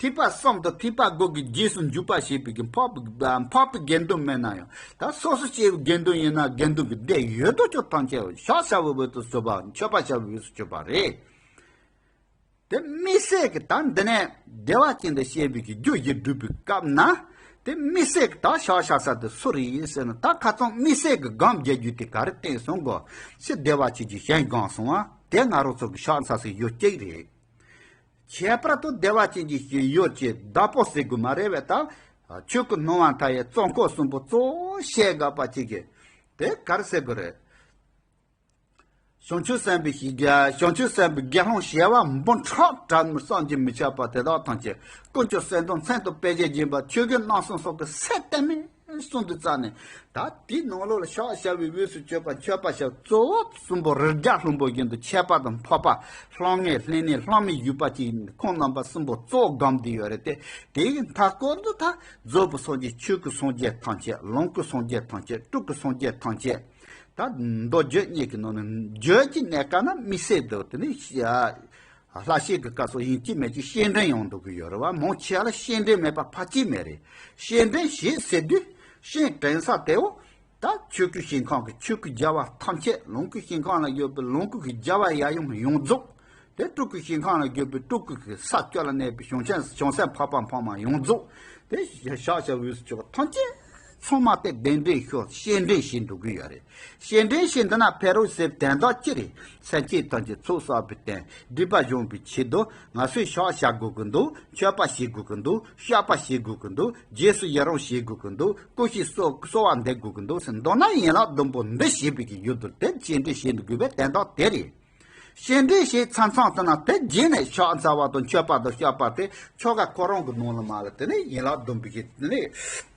ཐེག་པ་གསུམ་དང་ཐེག་པ་དགུ་གི་རྗེས་སུ་འཇུག་པ་ཞེས་པའི་གི་འཕགས་པའི་འཕགས་པའི་དགེ་འདུན་མིན་ན་ཡང་ད་སོ་སོ་སྐྱེ་བོའི་དགེ་འདུན་ཡིན་ན་དགེ་འདུན་གྱི་སྡེ་ཡོད་དོ་ཅོག་ཐམས་ཅད་ཕྱག་བྱ་བའི་དབུས་སུ་གྱུར་པ་མཆོད་པ་བྱ་བའི་དབུས་སུ་གྱུར་པ་རེད། དེ་དམིགས་བསལ་གྱི་ད་འདི་ནས་བདེ་བ་ཅན་དུ་བཤད་པའི་གི་རྒྱུ་བཞི་བསྒྲུབ་པའི་སྐབས་ན། དེ་དམིགས་བསལ་གྱི་ད་ཕྱག་བྱ་ས་དེ་སུ་རེད་ཟེར་ན་ད་ཁ་ཚང་དམིགས་བསལ་གྱི་སྒོམ་རྒྱག་རྒྱུ་དེ་ག་རེ་བསྟན་སོང་གོ། ཕྱི་བདེ་བ་ཅན་གྱི་ཞིང་སྒོམ་སོང་བ་དེ་ང་རང་ཚོ་གི་ཕྱག་འཚལ་སའི་ཡུལ་གཅིག་རེད། ཁྱད་པར་དུ་བདེ་བ་ཅན་གྱི་ཞིང་ཡུལ་གྱི་བདག་པོ་ཟེར་དགོས་མ་རེད་བས་ད། ཆོས་སྐུ་སྣང་བ་མཐའ་ཡས་གཙོ་འཁོར་གསུམ་པོ་གཙོ་བོ་བཤད་དགོས་པ་ཅིག་གི། དེ་ག་རེ་ཟེར་དགོས་རེད། བྱང་ཆུབ་སེམས་དཔའི་ཞི་རྒྱ་བྱང་ཆུབ་སེམས་དཔའི་དགེ་སློང་བྱེ་བ་འབུམ་ཕྲག་གྲངས་མེད་བསམ་གྱིས་མི་ཁྱབ་པ་དེ་དག་ཐམས་ཅད་དཀོན་མཆོག་གསུམ་མདོ་མཚན་དང་དཔེ་བྱད་བརྒྱན་པ་ཆོས་གོས་རྣམ་གསུམ་སོགས་ཀྱི་ཚད་གཏན་མེད་གསུངས་དུས་ཙ་ནས་ད་དེའི་ནང་ལོགས་ལ་ཕྱག་བྱ་བའི་དབུས་སུ་གྱུར་པ་མཆོད་པ་བྱ་གཙོ་བོ་གསུམ་པོ་རིགས་བརྒྱ་ལྷུན་པོ་བཞིན་དུ་མཆོད་པ་དང་འཕགས་པ་ལྷང་ངེ་ལྷན་ནེ་ལྷང་མི་བཞུགས་པ་ཅིག་ཁོང་རྣམ་པ་གསུམ་པོ་གཙོ་བོ་སྒོམ་བསྡད་ཡོད་རེད་དེ། དེའི་མཐའ་སྐོར་དུ་ད་རྫོགས་པའི་སངས་རྒྱས་ཆོས་ཀྱི་སངས་རྒྱས་ཐམས་ཅད་ལོངས་སྐུའི་སངས་རྒྱས་ཐམས་ཅད་སྤྲུལ་སྐུའི་སངས་རྒྱས་ཐམས་ཅད། ད་མདོ་རྒྱུད་གཉིས་ཀྱི་ནང་ནས་རྒྱུད་ཀྱི་གནས་སྐབས་ན་དམིགས་བསལ་དུ་དེ་ནི་ཤ་ལྷ་བཤད་ཀྱི་སྐབས་སུ་ཡིན་གཅིག་མིན་གཅིག་བཤད་འདྲེན་ཡོང་འདུག་གི་ཡོད་རེད་བ། མང་ཆེ་བ་ལ་བཤད་འདྲེན་མེད་པ་ཕལ་ཆེར་མེད་རེད། བཤད་འདྲེན་བྱེད་ཟེར་དུས་བཤད་དྲན་ས་དེའོ། ད་ཆོས་སྐུའི་ཞིང་ཁམས་ཀྱི་ཆོས་སྐུའི་རྒྱལ་བ་ཐམས་ཅད་ལོངས་སྐུའི་ཞིང་ཁམས་ལ་ཡོད་པའི་ལོངས་སྐུ་གི་རྒྱལ་བ་ཡབ་ཡུམ་ཡོངས་རྫོགས། དེ་སྤྲུལ་སྐུའི་ཞིང་ཁམས་ལ་ཡོད་པའི་སྤྲུལ་སྐུ་གི་ས་བཅུ་ལ་གནས་པའི་བྱང་ཆེན་བྱང་སེམས་འཕགས་པ་འཕགས་མ་ཡོངས་རྫོགས། དེ་ཕྱག་བྱ་བའི་དབུས་སུ་གྱུར་པ་ཐམས་ཅད་ཚང་མ་དེ་གདན་འདྲེན་ཤོག་བཤད་འདྲེན་བྱེད་འགྲོ་གི་ཡོད་རེད། བཤད་འདྲེན་བྱེད་འདི་ན་ཕེ་རོ་ཟེར་དན་རྟགས་ཅི་རེད། སེམས་ཅན་ཐམས་ཅད་ཚོགས་བསགས་པའི་རྟེན་སྒྲིབ་པ་སྦྱོང་བའི་ཆེད་དུ་ང་ཚོས་ཕྱག་བྱ་དགོས་ཀྱི་འདུག་མཆོད་པ་བྱེད་དགོས་ཀྱི་འདུག་བཤགས་པ་བྱེད་དགོས་ཀྱི་འདུག་རྗེས་སུ་ཡི་རང་བྱེད་དགོས་ཀྱི་འདུག་སྐུ་ཞིག་གསོ་གསོལ་བ་འདེབས་དགོས་ཀྱི་འདུག་ཟེར་མདོར་ན་ཡན་ལག་བདུན་པོ་འདི་བྱེད་པའི་གི་ཡུལ་དུ་དེ་བཤད་འདྲེན་བྱེད་དགོས་པའི་དན་རྟགས་དེ་རེད། བཤད་འདྲེན་བྱས་ཚར་ཚར་དུ་ན་དེ་རྗེས་ནས་ཕྱག་འཚལ་བ་དང་མཆོད་པ་དང་བཤགས་པ་དེ་ཆོ་ག་ཁོ་རང་གི་ནང་ལ་མ་ལ་དེ་ནས་ཡན་ལག་བདུན་པའི་གི་དེ་ནས་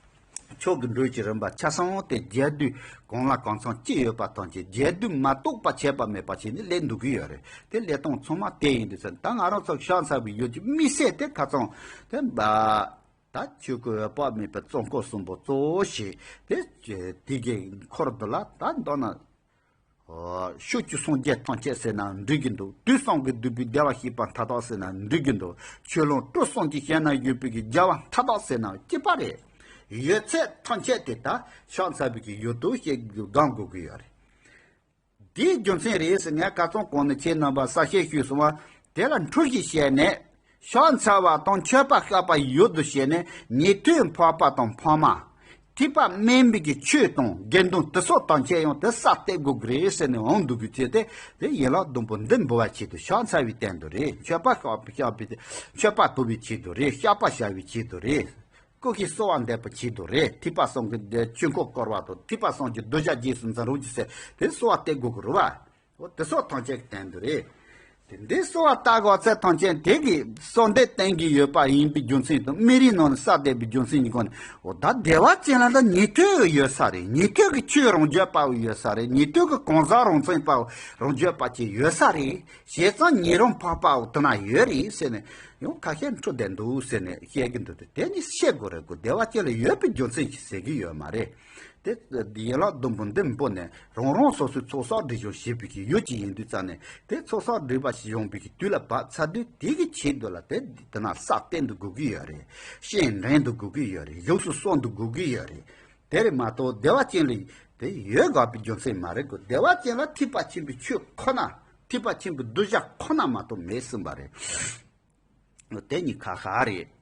མཆོག་གི་འགྲོས་ཀྱི་རིམ་པ་ཆ་ཚང་དེ་རྒྱས་བསྡུས་གང་ལ་གང་འཚམ་ཅི་ཡོད་པ་ཐམས་ཅད་རྒྱས་བསྡུས་མ་གཏོགས་པ་ཁྱད་པར་མེད་པ་བྱས་ནས་སླེབས་འདུག་གི་ཡོད་རེད། དེ་སླེབས་སྟངས་ཚང་མ་དེ་ཡིན་དུས་ཙང་ད་ང་རང་ཚོ་ཕྱག་འཚལ་བའི་ཡུལ་གྱི་དམིགས་བསལ་དེ་ཁ་ཚང་དེ་འབའ། ད་ཆོས་སྐུ་འོད་དཔག་མེད་པའི་གཙོ་འཁོར་གསུམ་པོ་གཙོ་བོ་བྱས་དེ་དེ་གའི་འཁོར་དུ་ལ་ད་མདོར་ན། ཕྱོགས་བཅུའི་སངས་རྒྱས་ཐམས་ཅད་ཟེར་ན་འགྲིག་གི་འདུག་དུས་གསུམ་གྱི་འདུས་པའི་བདེ་བར་གཤེགས་པ་མཐའ་དག་ཟེར་ན་འགྲིག་གི་འདུག་ཆོས་ལོངས་སྤྲུལ་གསུམ་གྱི་ཞལ་ན་ཡོད་པའི་གི་རྒྱལ་བ་མཐའ་དག་ཟེར་ན་གཅིག་པ་རེད། ཡོད་ཚད་ཐམས་ཅད་དེ་ད་ཕྱག་འཚལ་བའི་གི་ཡུལ་དུ་བཤད་དགོས་སྒོམ་དགོས་ཀྱི་ཡོད་རེད། དེའི་རྒྱུ་མཚན་རེད་ཟེར་ངས་ཁ་སང་གོང་ནས་ཁྱེད་རྣམ་པར་གསལ་བཤད་ཞུས་སོང་བ། དེ་ལ་འཁྲུལ་ཞིག་བྱས་ནས། ཕྱག་འཚལ་བ་དང་མཆོད་པ་བཤགས་པ་ཡུལ་དུ་བྱས་ནས་ཉན་ཐོས་འཕགས་པ་དང་འཕགས་མ། ཐེག་པ་དམན་པའི་གི་ཆོས་དང་དགེ་འདུན་དེ་སོགས་དང་ཆེ་ཡང་དེ་ས་བལྟས་དགོས་ཀྱི་རེད་ཟེར་ནས་འོང་འདུག་གི་ཚེ་དེ་དེ་ཡན་ལག་བདུན་པོ་འདི་འབུལ་བའི་ཆེད་དུ་ཕྱག་འཚལ་བའི་སྟེང་དུ་རེད། མཆོད་པ་བཤགས་པ་བཤགས་པའི་མཆོད་པ་ཕུལ་བའི་ཆེད་དུ་རེད། བཤགས་པ་བྱ་བའི་ཆེད་དུ་རེད། སྐུ་ཞིག་གསོལ་བ་འདེབས་པའི་ཆེད་དུ་རེད། ཐེག་པ་གསུམ་གྱི་ཆོས་འཁོར་བསྐོར་བ་དང་ཐེག་པ་གསུམ་གྱི་གདུལ་བྱ་རྗེས་སུ་འཛིན་རོགས་ཀྱི་ཟེར་དེ་གསོལ་བ་འདེབས་དགོས་ཀྱི་རེད་བ། འོ་དེ་སོགས་ཐམས་ཅད་ཀྱི་སྟེང་དུ་རེད། དེ་འདི་གསོལ་བ་བཏབ་དགོས་ཚད་ཐམས་ཅད་དེ་གི་གསོལ་འདེབས་བསྟན་གྱི་ཡོད་པ་ཡིན་པའི་རྒྱུ་མཚན་དང་སྨན་རིའི་ནང་ནས་ས་བསྡད་པའི་རྒྱུ་མཚན་གྱི་སྒོ་ནས་འོ་ད་བདེ་བ་ཅན་ལ་ད་ཉན་ཐོས་ཡོད་ས་རེད། ཉན་ཐོས་ཀྱི་ཆོས་རང་རྒྱུད་པ་བོ་ཡོད་ས་རེད། ཉན་ཐོས་ཀྱི་གང་ཟག་རང་མཚན་པ་བོ་རང་རྒྱུད་པ་ཅིག་ཡོད་ས་རེད། བྱས་ཙང་ཉན་རང་འཕགས་པ་བོ་དེ་ན་ཡོད་རེད་ཟེར་ནས་ཡང་ཁ་ཤས་འཁྲུལ་བསྡད་འདུག་ཟེར་ནས་བཤད་ཀྱི་འདུག་དེ་དེ་ནི་བཤད་དགོས་རེད་གོ། བདེ་བ་ཅན་ལ་ཡོད་པའི་རྒྱུ་མཚན་ཞིག་ཟེར་གྱི་ཡོད་མ་རེད། དེ་ཡན་ལག་བདུན་པོ་འདི་འབོ་ནས་རང་རང་སོ་སོའི་ཚོགས་བསགས་སྒྲིབ་སྦྱོང་བྱེད་པའི་གི་ཡུལ་གཅིག་ཡིན་དུས་ཙང་ནས་དེ་ཚོགས་བསགས་སྒྲིབ་པ་སྦྱོང་བའི་གི་དུས་ལ་བབ་ཚར་དུས་དེ་གི་ཆེད་དུ་ལ་དེ་དེ་ན་ས་བསྟན་དུ་དགོས་ཀྱི་ཡོད་རེད། བཤད་འདྲེན་དུ་དགོས་ཀྱི་ཡོད་རེད། བཞུགས་སུ་གསོལ་དུ་དགོས་ཀྱི་ཡོད་རེད། དེ་རེད་མ་གཏོགས་བདེ་བ་ཅན་ལ་དེ་ཡོད་དགོས་པའི་རྒྱུ་མཚན་མ་རེད་གོ། བདེ་བ་ཅན་ལ་ཐེག་པ་ཆེན་པོའི་ཆོས་ཁོ་ན་ཐེག་པ་ཆེན་པོའི་གདུལ་བྱ་ཁོ་ན་མ་གཏོགས་མེད་གསུངས་པ་རེད། དེ་གཉིས་ཁ་ཁ་རེད།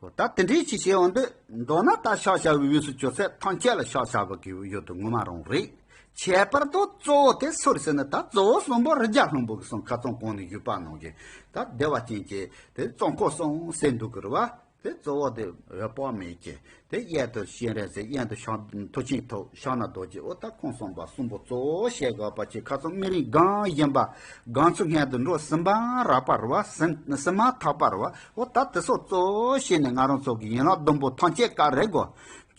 ད་དེ་འདྲའི་ཅིག་བྱས་འོང་དུས་མདོར་ན་ད་ཕྱག་བྱ་བའི་དབུས་སུ་གྱུར་ཚད་ཐམས་ཅད་ལ་ཕྱག་བྱ་བ་གི་ཡོད་དུ་ངོ་མ་རང་རེད། ཁྱད་པར་དུ་གཙོ་བོ་དེ་སུ་རེད་ཟེར་ན་ད་གཙོ་བོ་གསུམ་པོ་རིགས་བརྒྱ་ལྷུན་པོ་གི་གསུང་ཁ་ཚང་གོང་ནས་ཞུས་པ་ནང་བཞིན་ད་བདེ་བ་ཅན་གྱི་དེ་གཙོ་འཁོར་གསུམ་ཟེར་འདུག་གི་རེད་བ། དེ་གཙོ་བོ་དེ་འོད་དཔག་མེད་ཀྱི། དེ་གཡས་དུ་སྤྱན་རས་གཟིགས། གཡོན་དུ་ཕྱག་མཐུ་ཆེན་ཐུགས། ཕྱག་ན་རྡོ་རྗེ། འོ་ད་ཁམས་གསུམ་པ་གསུམ་པོ་གཙོ་བོ་བཤད་དགོས་པ་ཅིག་ཁ་སང་སྨན་རིའི་སྒང་བཞིན་པ། སྒང་ཚུགས་སྔོན་དུ་འགྲོ། སྲིད་པ་རགས་པ་རེད་བ། སྲིད་སྲིད་མ་ཐག་པ་རེད་བ། འོ་ད་དེ་སོགས་གཙོ་བོ་བཤད་ནས་ང་རང་ཚོ་གི་ཡན་ལག་བདུན་པོ་ཐམས་ཅད་ག་རེ་དགོས།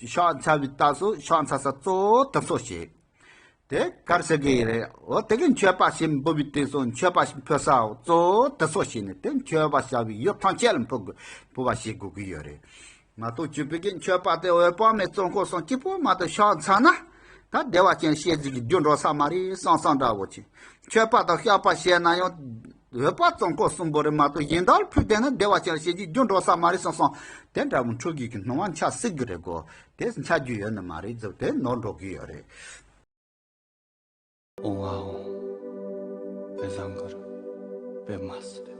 ཕྱག་འཚལ་བའི་རྟགས་སུ་ཕྱག་འཚལ་ས་གཙོ་བོ་དེ་ཚོ་བྱེད། དེ་གར་ཟེར་གི་རེད། འོ་དེ་གི་མཆོད་པ་ཞིག་འབུལ་བའི་དུས་སུ་མཆོད་པ་ཞིག་ཕུལ་ས་གཙོ་བོ་དེ་ཚོ་བྱེད་ནས། དེ་མཆོད་པ་བྱ་བའི་ཡུལ་ཐམས་ཅད་ལ་འབུལ་དགོས། འབུལ་བ་བྱེད་དགོས་ཀྱི་ཡོད་རེད། མ་གཏོགས་བཅུ་པའི་གི་མཆོད་པ་དེ་འོད་དཔག་མེད་གཙོ་འཁོར་གསུམ་གཅིག་པོ་མ་གཏོགས་ཕྱག་འཚལ་ན། ད་བདེ་བ་ཅན་སྤྱན་རས་གཟིགས་ཀྱི་རྒྱུ་འགྲོ་ས་མ་རེད་བསམ་བསམ་འདྲ་བོ་ཅིག་མཆོད་པ་དང་བཤགས་པ་བྱས་ན་ཡང་། འོད་དཔག་གཙོ་འཁོར་གསུམ་པོ་རེད་མ་གཏོགས། གཞན་དག་ལ་ཕུལ་བསྡད་ན་བདེ་བ་ཅན་སྤྱན་རས་གཟིགས་རྒྱུ་འགྲོ་ས་མ་རེད་བསམ་བསམ། དེ་འདྲ་བོ་འཁྲུལ་གཞི་གི་སྣང་བ་འཆར་སྲིད་ཀྱི་རེད་གོ། དེ་འཆར་རྒྱུ་ཡོད་ནི་མ་རེད། ཟེར་དེ་ནོར་འགྲོ་གི་ཡོད་རེད། ཨོང་ཨ་ཨོང་། པད་བཟང་གུ་རུ། པདྨ་སིདྡྷི།